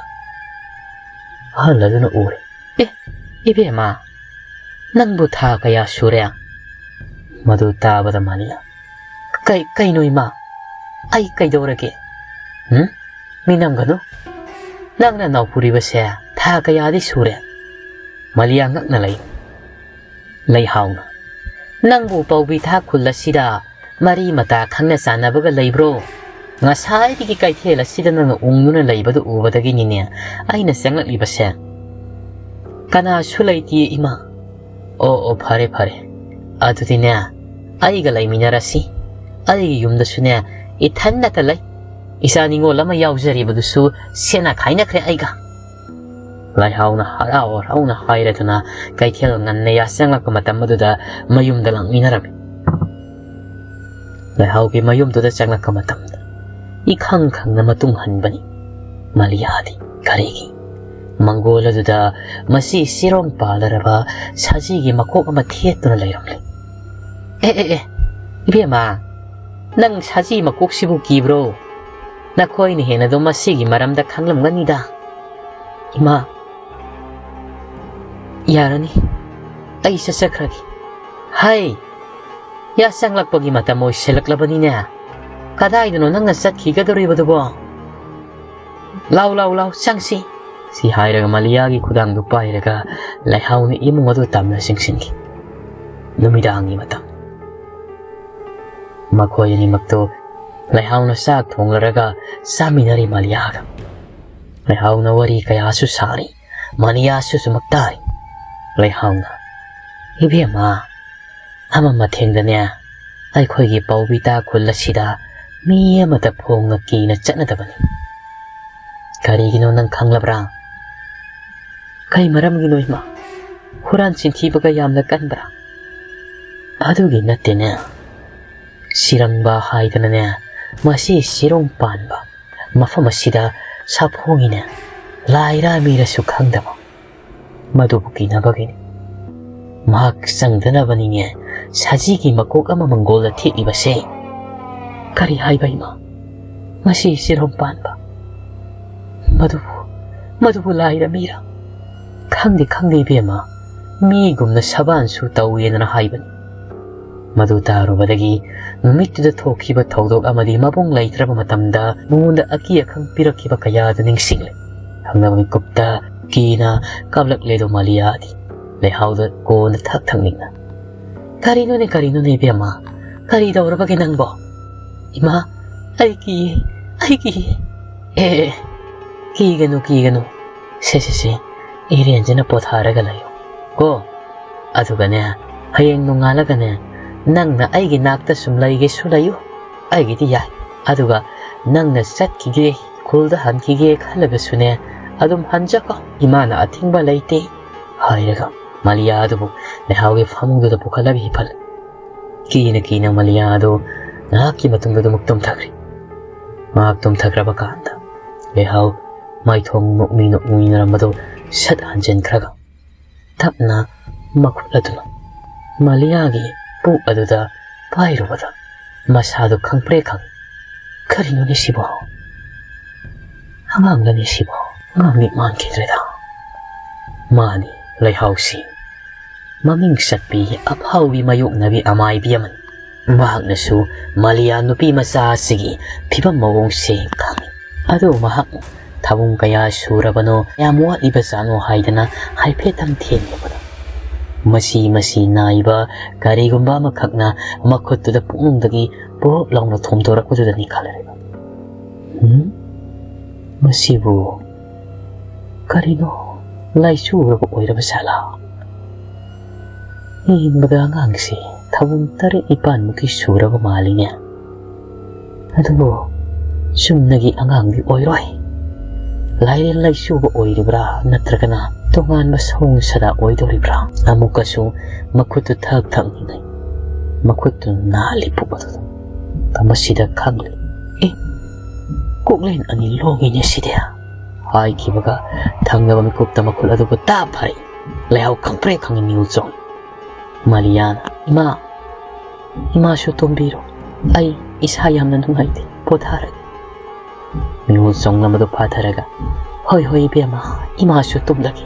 ꯑꯍꯜ ꯑꯗꯨꯅ ꯎꯔꯦ꯫ "ꯑꯦ, ꯏꯕꯦꯝꯃ, ꯅꯪꯕꯨ ꯊꯥ ꯀꯌꯥ ꯁꯨꯔꯦ?" ꯃꯗꯨ ꯇꯥꯕꯗ ꯃꯥꯂꯦꯝ, "ꯀꯩ-, ꯀꯩꯅꯣ ꯏꯃꯥ? ꯑꯩ ꯀꯩꯗꯧꯔꯒꯦ? ꯎꯝ? ꯃꯤꯅꯝꯒꯅꯨ꯫ ꯅꯪꯅ ꯅꯥꯎꯄꯨꯔꯤꯕꯁꯦ ꯊꯥ ꯀꯌꯥꯗꯤ ꯁꯨꯔꯦ?" ꯃꯥꯂꯦꯝ ꯉꯛꯅ ꯂꯩ꯫ ꯂꯩꯍꯥꯎꯅ, "ꯅꯪꯕꯨ ꯄꯥꯎꯕꯤ ꯊꯥꯛ ꯈꯨꯜ ꯑꯁꯤꯗ ꯃꯔꯤ ꯃꯇꯥ ꯈꯪꯅ ꯆꯥꯟꯅꯕꯒ ꯂꯩꯕ꯭ꯔꯣ? ꯉꯁꯥꯏꯗꯒꯤ ꯀꯩꯊꯦꯜ ꯑꯁꯤꯗ ꯅꯪꯅ ꯎꯪꯗꯨꯅ ꯂꯩꯕꯗꯨ ꯎꯕꯗꯒꯤꯅꯤꯅꯦ ꯑꯩꯅ ꯆꯪꯂꯛꯂꯤꯕꯁꯦ"꯫ "ꯀꯅꯥꯁꯨ ꯂꯩꯇꯦ ꯏꯃꯥ"꯫ "ꯑꯣ, ꯑꯣ, ꯐꯔꯦ, ꯐꯔꯦ꯫ ꯑꯗꯨꯗꯤꯅꯦ, ꯑꯩꯒ ꯂꯩꯃꯤꯟꯅꯔꯁꯤ꯫ ꯑꯩꯒꯤ ꯌꯨꯝꯗꯁꯨꯅꯦ, ꯏꯊꯟꯅꯇ ꯂꯩ꯫ ꯏꯆꯥ ꯅꯤꯉꯣꯜ ꯑꯃ ꯌꯥꯎꯖꯔꯤꯕꯗꯨꯁꯨ ꯁꯦꯟꯅ ꯈꯥꯏꯅꯈ꯭ꯔꯦ ꯑꯩꯒ꯫" ꯂꯩꯍꯥꯎꯅ ꯍꯔꯥꯎ ꯍꯔꯥꯎꯅ ꯍꯥꯏꯔꯗꯨꯅ ꯀꯩꯊꯦꯜ ꯉꯟꯅ ꯌꯥꯆꯪꯂꯛꯄ ꯃꯇꯝ ꯑꯗꯨꯗ ꯃꯌꯨꯝꯗ ꯂꯥꯛꯃꯤꯟꯅꯔꯝꯃꯤ꯫ ꯂꯩꯍꯥꯎꯒꯤ ꯃꯌꯨꯝꯗꯨꯗ ꯆꯪꯂꯛꯄ ꯃꯇꯝꯗ ꯏꯈꯪ ꯈꯪꯅ ꯃꯇꯨꯡ ꯍꯟꯕꯅꯤ ꯃꯂꯤꯌꯥꯗꯤ꯫ ꯀꯔꯤꯒꯤ? ꯃꯪꯒꯣꯜ ꯑꯗꯨꯗ ꯃꯁꯤ ꯆꯤꯔꯣꯡ ꯄꯥꯜꯂꯔꯕ ꯁꯖꯤꯒꯤ ꯃꯀꯣꯛ ꯑꯃ ꯊꯦꯠꯇꯨꯅ ꯂꯩꯔꯝꯂꯦ꯫ "ꯑꯦ, ꯑꯦ, ꯑꯦ, ꯏꯕꯦꯝꯃ, ꯅꯪ ꯁꯖꯤ ꯃꯀꯣꯛꯁꯤꯕꯨ ꯀꯤꯕ꯭ꯔꯣ? ꯅꯈꯣꯏꯅ ꯍꯦꯟꯅ ꯑꯗꯨꯝ ꯃꯁꯤꯒꯤ ꯃꯔꯝꯗ ꯈꯪꯂꯝꯒꯅꯤꯗ꯫" "ꯏꯃꯥ, ꯌꯥꯔꯅꯤ, ꯑꯩ ꯆꯠꯆꯈ꯭ꯔꯒꯦ꯫" "ꯍꯩ, ꯌꯥꯆꯪꯂꯛꯄꯒꯤ ꯃꯇꯝ ꯑꯣꯏꯁꯤꯜꯂꯛꯂꯕꯅꯤꯅꯦ꯫ ꯀꯗꯥꯏꯗꯅꯣ ꯅꯪꯅ ꯆꯠꯈꯤꯒꯗꯧꯔꯤꯕꯗꯨꯕꯣ? ꯂꯥꯎ, ꯂꯥꯎ, ꯂꯥꯎ, ꯆꯪꯁꯤ꯫" ꯁꯤ ꯍꯥꯏꯔꯒ ꯃꯂꯤꯌꯥꯒꯤ ꯈꯨꯗꯥꯡꯗꯨ ꯄꯥꯏꯔꯒ ꯂꯩꯍꯥꯎꯅ ꯏꯃꯨꯡ ꯑꯗꯨ ꯇꯝꯅ ꯆꯪꯁꯤꯟꯈꯤ꯫ ꯅꯨꯃꯤꯗꯥꯡꯒꯤ ꯃꯇꯝ꯫ ꯃꯈꯣꯏ ꯑꯅꯤꯃꯛꯇꯨ ꯂꯩꯍꯥꯎꯅ ꯆꯥꯛ ꯊꯣꯡꯂꯔꯒ ꯆꯥꯃꯤꯟꯅꯔꯤ ꯃꯂꯤꯌꯥꯒ꯫ ꯂꯩꯍꯥꯎꯅ ꯋꯥꯔꯤ ꯀꯌꯥꯁꯨ ꯁꯥꯔꯤ꯫ ꯃꯂꯤꯌꯥꯁꯨ ꯆꯨꯝꯃꯛ ꯇꯥꯔꯤ꯫ ꯂꯩꯍꯥꯎꯅ, "ꯏꯕꯦꯝꯃ, ꯑꯃ ꯃꯊꯦꯡꯗꯅꯦ, ꯑꯩꯈꯣꯏꯒꯤ ꯄꯥꯎꯕꯤꯇꯥ ꯈꯨꯜ ꯑꯁꯤꯗ ꯃꯤ ꯑꯃꯇ ꯐꯣꯡꯅ ꯀꯤꯅ ꯆꯠꯅꯗꯕꯅꯤ꯫" "ꯀꯔꯤꯒꯤꯅꯣ ꯅꯪ ꯈꯪꯂꯕ꯭ꯔꯥ?" "ꯀꯩ ꯃꯔꯝꯒꯤꯅꯣ ꯏꯃꯥ? ꯍꯨꯔꯥꯟ ꯆꯤꯟꯊꯤꯕꯒ ꯌꯥꯝꯅ ꯀꯟꯕ꯭ꯔꯥ?" "ꯑꯗꯨꯒꯤ ꯅꯠꯇꯦꯅꯦ꯫ ꯁꯤꯔꯪꯕ ꯍꯥꯏꯗꯅꯅꯦ, ꯃꯁꯤ ꯆꯤꯔꯣꯡ ꯄꯥꯟꯕ ꯃꯐꯝ ꯑꯁꯤꯗ ꯁꯥꯐꯣꯡꯉꯤꯅꯦ, ꯂꯥꯏꯔ ꯃꯤꯔꯁꯨ ꯈꯪꯗꯕ꯫ ꯃꯗꯨꯕꯨ ꯀꯤꯅꯕꯒꯤꯅꯤ꯫ ꯃꯍꯥꯛ ꯆꯪꯗꯅꯕꯅꯤꯅꯦ ꯁꯖꯤꯒꯤ ꯃꯀꯣꯛ ꯑꯃ ꯃꯪꯒꯣꯜꯗ ꯊꯦꯠꯂꯤꯕꯁꯦ꯫" "ꯀꯔꯤ ꯍꯥꯏꯕ ꯏꯃꯥ? ꯃꯁꯤ ꯆꯤꯔꯣꯡ ꯄꯥꯟꯕ? ꯃꯗꯨꯕꯨ, ꯃꯗꯨꯕꯨ ꯂꯥꯏꯔ ꯃꯤꯔ?" "ꯈꯪꯗꯦ, ꯈꯪꯗꯦ ꯏꯕꯦꯝꯃ, ꯃꯤꯒꯨꯝꯅ ꯁꯕꯥꯟꯁꯨ ꯇꯧꯋꯦꯗꯅ ꯍꯥꯏꯕꯅꯤ꯫" ꯃꯗꯨ ꯇꯥꯔꯨꯕꯗꯒꯤ ꯅꯨꯃꯤꯠꯇꯨꯗ ꯊꯣꯛꯈꯤꯕ ꯊꯧꯗꯣꯛ ꯑꯃꯗꯤ ꯃꯕꯨꯡ ꯂꯩꯇ꯭ꯔꯕ ꯃꯇꯝꯗ ꯃꯉꯣꯟꯗ ꯑꯀꯤ ꯑꯈꯪ ꯄꯤꯔꯛꯈꯤꯕ ꯀꯌꯥꯗꯨ ꯅꯤꯡꯁꯤꯡꯂꯦ꯫ ꯈꯪꯅꯕ ꯃꯤꯀꯨꯞꯇ ꯀꯤꯅ ꯀꯥꯞꯂꯛꯂꯦꯗꯣ ꯃꯥꯂꯤꯌꯥꯗꯤ꯫ ꯂꯩꯍꯥꯎꯗ ꯀꯣꯟꯅ ꯊꯛ ꯊꯛ ꯅꯤꯛꯅ, "ꯀꯔꯤꯅꯣꯅꯦ, ꯀꯔꯤꯅꯣꯅꯦ ꯏꯕꯦꯝꯃ? ꯀꯔꯤ ꯇꯧꯔꯕꯒꯦ ꯅꯪꯕꯣ?" "ꯏꯃꯥ, ꯑꯩ ꯀꯤꯌꯦ, ꯑꯩ ꯀꯤꯌꯦ꯫" "ꯑꯦ, ꯑꯦ, ꯀꯤꯒꯅꯨ, ꯀꯤꯒꯅꯨ꯫ ꯁꯦ, ꯁꯦ, ꯁꯦ, ꯏꯔꯦꯟꯖꯅ ꯄꯣꯊꯥꯔꯒ ꯂꯩꯌꯨ ꯀꯣ꯫ ꯑꯗꯨꯒꯅꯦ, ꯍꯌꯦꯡ ꯅꯣꯡꯉꯥꯜꯂꯒꯅꯦ, "ꯅꯪꯅ ꯑꯩꯒꯤ ꯅꯥꯛꯇ ꯁꯨꯝ ꯂꯩꯒꯦꯁꯨ ꯂꯩꯌꯨ, ꯑꯩꯒꯤꯗꯤ ꯌꯥꯏ꯫ ꯑꯗꯨꯒ ꯅꯪꯅ ꯆꯠꯈꯤꯒꯦ, ꯈꯨꯜꯗ ꯍꯟꯈꯤꯒꯦ ꯈꯜꯂꯒꯁꯨꯅꯦ, ꯑꯗꯨꯝ ꯍꯟꯖꯈꯣ, ꯏꯃꯥꯅ ꯑꯊꯤꯡꯕ ꯂꯩꯇꯦ" ꯍꯥꯏꯔꯒ ꯃꯥꯂꯤꯌꯥ ꯑꯗꯨꯕꯨ ꯂꯩꯍꯥꯎꯒꯤ ꯐꯃꯨꯡꯗꯨꯗ ꯄꯨꯈꯠꯂꯒ ꯍꯤꯞꯍꯜꯂꯤ꯫ ꯀꯤꯅ ꯀꯤꯅ ꯃꯥꯂꯤꯌꯥ ꯑꯗꯨ ꯉꯥꯏꯍꯥꯛꯀꯤ ꯃꯇꯨꯡꯗ ꯑꯗꯨꯃꯛ ꯇꯨꯝꯊꯈ꯭ꯔꯦ꯫ ꯃꯍꯥꯛ ꯇꯨꯝꯊꯈ꯭ꯔꯕ ꯀꯥꯟꯗ ꯂꯩꯍꯥꯎ ꯃꯥꯏꯊꯣꯡ ꯅꯣꯛꯃꯤ ꯅꯣꯛꯃꯤꯟꯅꯔꯝꯕꯗꯨ ꯁꯠ ꯍꯟꯖꯤꯟꯈ꯭ꯔꯒ ꯇꯞꯅ ꯃꯈꯨꯠ ꯑꯗꯨꯅ ꯃꯥꯂꯤꯌꯥꯒꯤ ꯄꯨꯛ ꯑꯗꯨꯗ ꯄꯥꯏꯔꯨꯕꯗ ꯃꯁꯥꯗꯨ ꯈꯪꯄ꯭ꯔꯦꯛ ꯈꯪꯏ꯫ "ꯀꯔꯤꯅꯣꯅꯦ ꯁꯤꯕꯣ? ꯑꯉꯥꯡꯂꯅꯦ ꯁꯤꯕꯣ? ꯑꯉꯥꯡꯗꯤ ꯃꯥꯟꯈꯤꯗ꯭ꯔꯦꯗ꯫ ꯃꯥꯅꯤ, ꯂꯩꯍꯥꯎꯁꯤ ꯃꯃꯤꯡ ꯆꯠꯄꯤ ꯑꯐꯥꯎꯕꯤ ꯃꯥꯌꯣꯛꯅꯕꯤ ꯑꯃꯥꯏꯕꯤ ꯑꯃꯅꯤ꯫ ꯃꯍꯥꯛꯅꯁꯨ ꯃꯥꯂꯤꯌꯥ ꯅꯨꯄꯤ ꯃꯆꯥ ꯑꯁꯤꯒꯤ ꯐꯤꯕꯝ ꯃꯑꯣꯡꯁꯦ ꯈꯪꯏ꯫ ꯑꯗꯨ ꯃꯍꯥꯛ ꯊꯕꯨꯡ ꯀꯌꯥ ꯁꯨꯔꯕꯅꯣ, ꯀꯌꯥꯝ ꯋꯥꯠꯂꯤꯕꯖꯥꯠꯅꯣ ꯍꯥꯏꯗꯅ ꯍꯥꯏꯐꯦꯠꯇꯪ ꯊꯦꯡꯂꯨꯕꯗ, ꯃꯁꯤ ꯃꯁꯤ ꯅꯥꯏꯕ ꯀꯔꯤꯒꯨꯝꯕ ꯑꯃꯈꯛꯅ ꯃꯈꯨꯠꯇꯨꯗ ꯄꯨꯛꯅꯨꯡꯗꯒꯤ ꯄꯣꯞ ꯂꯥꯎꯅ ꯊꯣꯝꯗꯣꯔꯛꯄꯗꯨꯗꯅꯤ ꯈꯜꯂꯔꯤꯕ꯫ "ꯎꯝ? ꯃꯁꯤꯕꯨ ꯀꯔꯤꯅꯣ, ꯂꯥꯏꯆꯨꯔꯕ ꯑꯣꯏꯔꯕ ꯖꯥꯠꯂꯥ? ꯌꯦꯡꯕꯗ ꯑꯉꯥꯡꯁꯤ ꯊꯕꯨꯡ ꯇꯔꯦꯠ ꯅꯤꯄꯥꯟꯃꯨꯛꯀꯤ ꯁꯨꯔꯕ ꯃꯥꯜꯂꯤꯅꯦ꯫ ꯑꯗꯨꯕꯨ ꯆꯨꯝꯅꯒꯤ ꯑꯉꯥꯡꯗꯤ ꯑꯣꯏꯔꯣꯏ꯫ ꯂꯥꯏꯔꯦꯟ ꯂꯥꯏꯆꯨꯕ ꯑꯣꯏꯔꯤꯕ꯭ꯔꯥ, ꯅꯠꯇ꯭ꯔꯒꯅ ꯇꯣꯉꯥꯟꯕ ꯁꯑꯣꯡ ꯁꯥꯗꯥ ꯑꯣꯏꯗꯧꯔꯤꯕ꯭ꯔꯥ?" ꯑꯃꯨꯛꯀꯁꯨ ꯃꯈꯨꯠꯇꯨ ꯊꯛ ꯊꯛ ꯅꯤꯛꯅꯩ꯫ ꯃꯈꯨꯠꯇꯨ ꯅꯥꯜꯂꯤ ꯄꯨꯛ ꯑꯗꯨꯗ꯫ ꯃꯁꯤꯗ ꯈꯪꯂꯦ꯫ "ꯑꯦ, ꯀꯣꯛꯂꯦꯟ ꯑꯅꯤ ꯂꯣꯡꯉꯤꯅꯦ ꯁꯤꯗꯤ!" ꯍꯥꯏꯈꯤꯕꯒ ꯊꯪꯅꯕ ꯃꯤꯀꯨꯞꯇ ꯃꯈꯨꯠ ꯑꯗꯨꯕꯨ ꯇꯥꯞ ꯐꯥꯔꯛꯏ꯫ ꯂꯩꯍꯥꯎ ꯈꯪꯄ꯭ꯔꯦꯛ ꯈꯪꯏ ꯃꯤꯍꯨꯜ ꯆꯣꯡꯏ꯫ ꯃꯥꯂꯤꯌꯥꯅ, "ꯏꯃꯥ, ꯏꯃꯥꯁꯨ ꯇꯨꯝꯕꯤꯔꯣ꯫ ꯑꯩ ꯏꯁꯥ ꯌꯥꯝꯅ ꯅꯨꯡꯉꯥꯏꯇꯦ, ꯄꯣꯊꯥꯔꯒꯦ꯫" ꯃꯤꯍꯨꯜ ꯆꯣꯡꯂꯝꯕꯗꯨ ꯐꯥꯊꯔꯒ, "ꯍꯣꯏ, ꯍꯣꯏ, ꯏꯕꯦꯝꯃ, ꯏꯃꯥꯁꯨ ꯇꯨꯝꯂꯒꯦ꯫"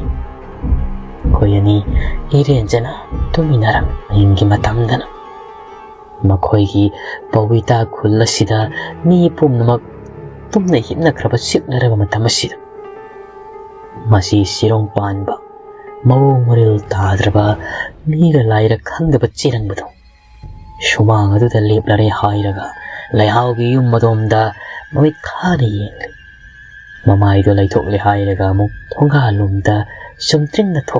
ꯃꯈꯣꯏ ꯑꯅꯤ ꯏꯔꯦꯟꯖꯅ ꯇꯨꯝꯃꯤꯟꯅꯔꯝꯃꯤ꯫ ꯑꯍꯤꯡꯒꯤ ꯃꯇꯝꯗꯅ ꯃꯈꯣꯏꯒꯤ ꯄꯧꯏꯇꯥ ꯈꯨꯜ ꯑꯁꯤꯗ ꯃꯤ ꯄꯨꯝꯅꯃꯛ ꯇꯨꯝꯅ ꯍꯤꯞꯅꯈ꯭ꯔꯕ ꯆꯤꯛꯅꯔꯕ ꯃꯇꯝ ꯑꯁꯤꯗ, ꯃꯁꯤ ꯆꯤꯔꯣꯡ ꯄꯥꯟꯕ, ꯃꯑꯣꯡ ꯃꯔꯤꯜ ꯇꯥꯗ꯭ꯔꯕ, ꯃꯤꯔ ꯂꯥꯏꯔ ꯈꯪꯗꯕ ꯆꯦꯔꯪꯕꯗꯣ ꯁꯨꯃꯥꯡ ꯑꯗꯨꯗ ꯂꯦꯞꯂꯔꯦ ꯍꯥꯏꯔꯒ ꯂꯩꯍꯥꯎꯒꯤ ꯌꯨꯝ ꯑꯗꯣꯝꯗ ꯃꯃꯤꯠ ꯈꯥꯅ ꯌꯦꯡꯂꯤ꯫ ꯃꯃꯥꯏꯗꯣ ꯂꯩꯊꯣꯛꯂꯦ ꯍꯥꯏꯔꯒ ꯑꯃꯨꯛ ꯊꯣꯡꯒꯥꯜꯂꯣꯝꯗ ꯆꯨꯝꯇ꯭ꯔꯤꯡꯅ ꯊꯣꯛ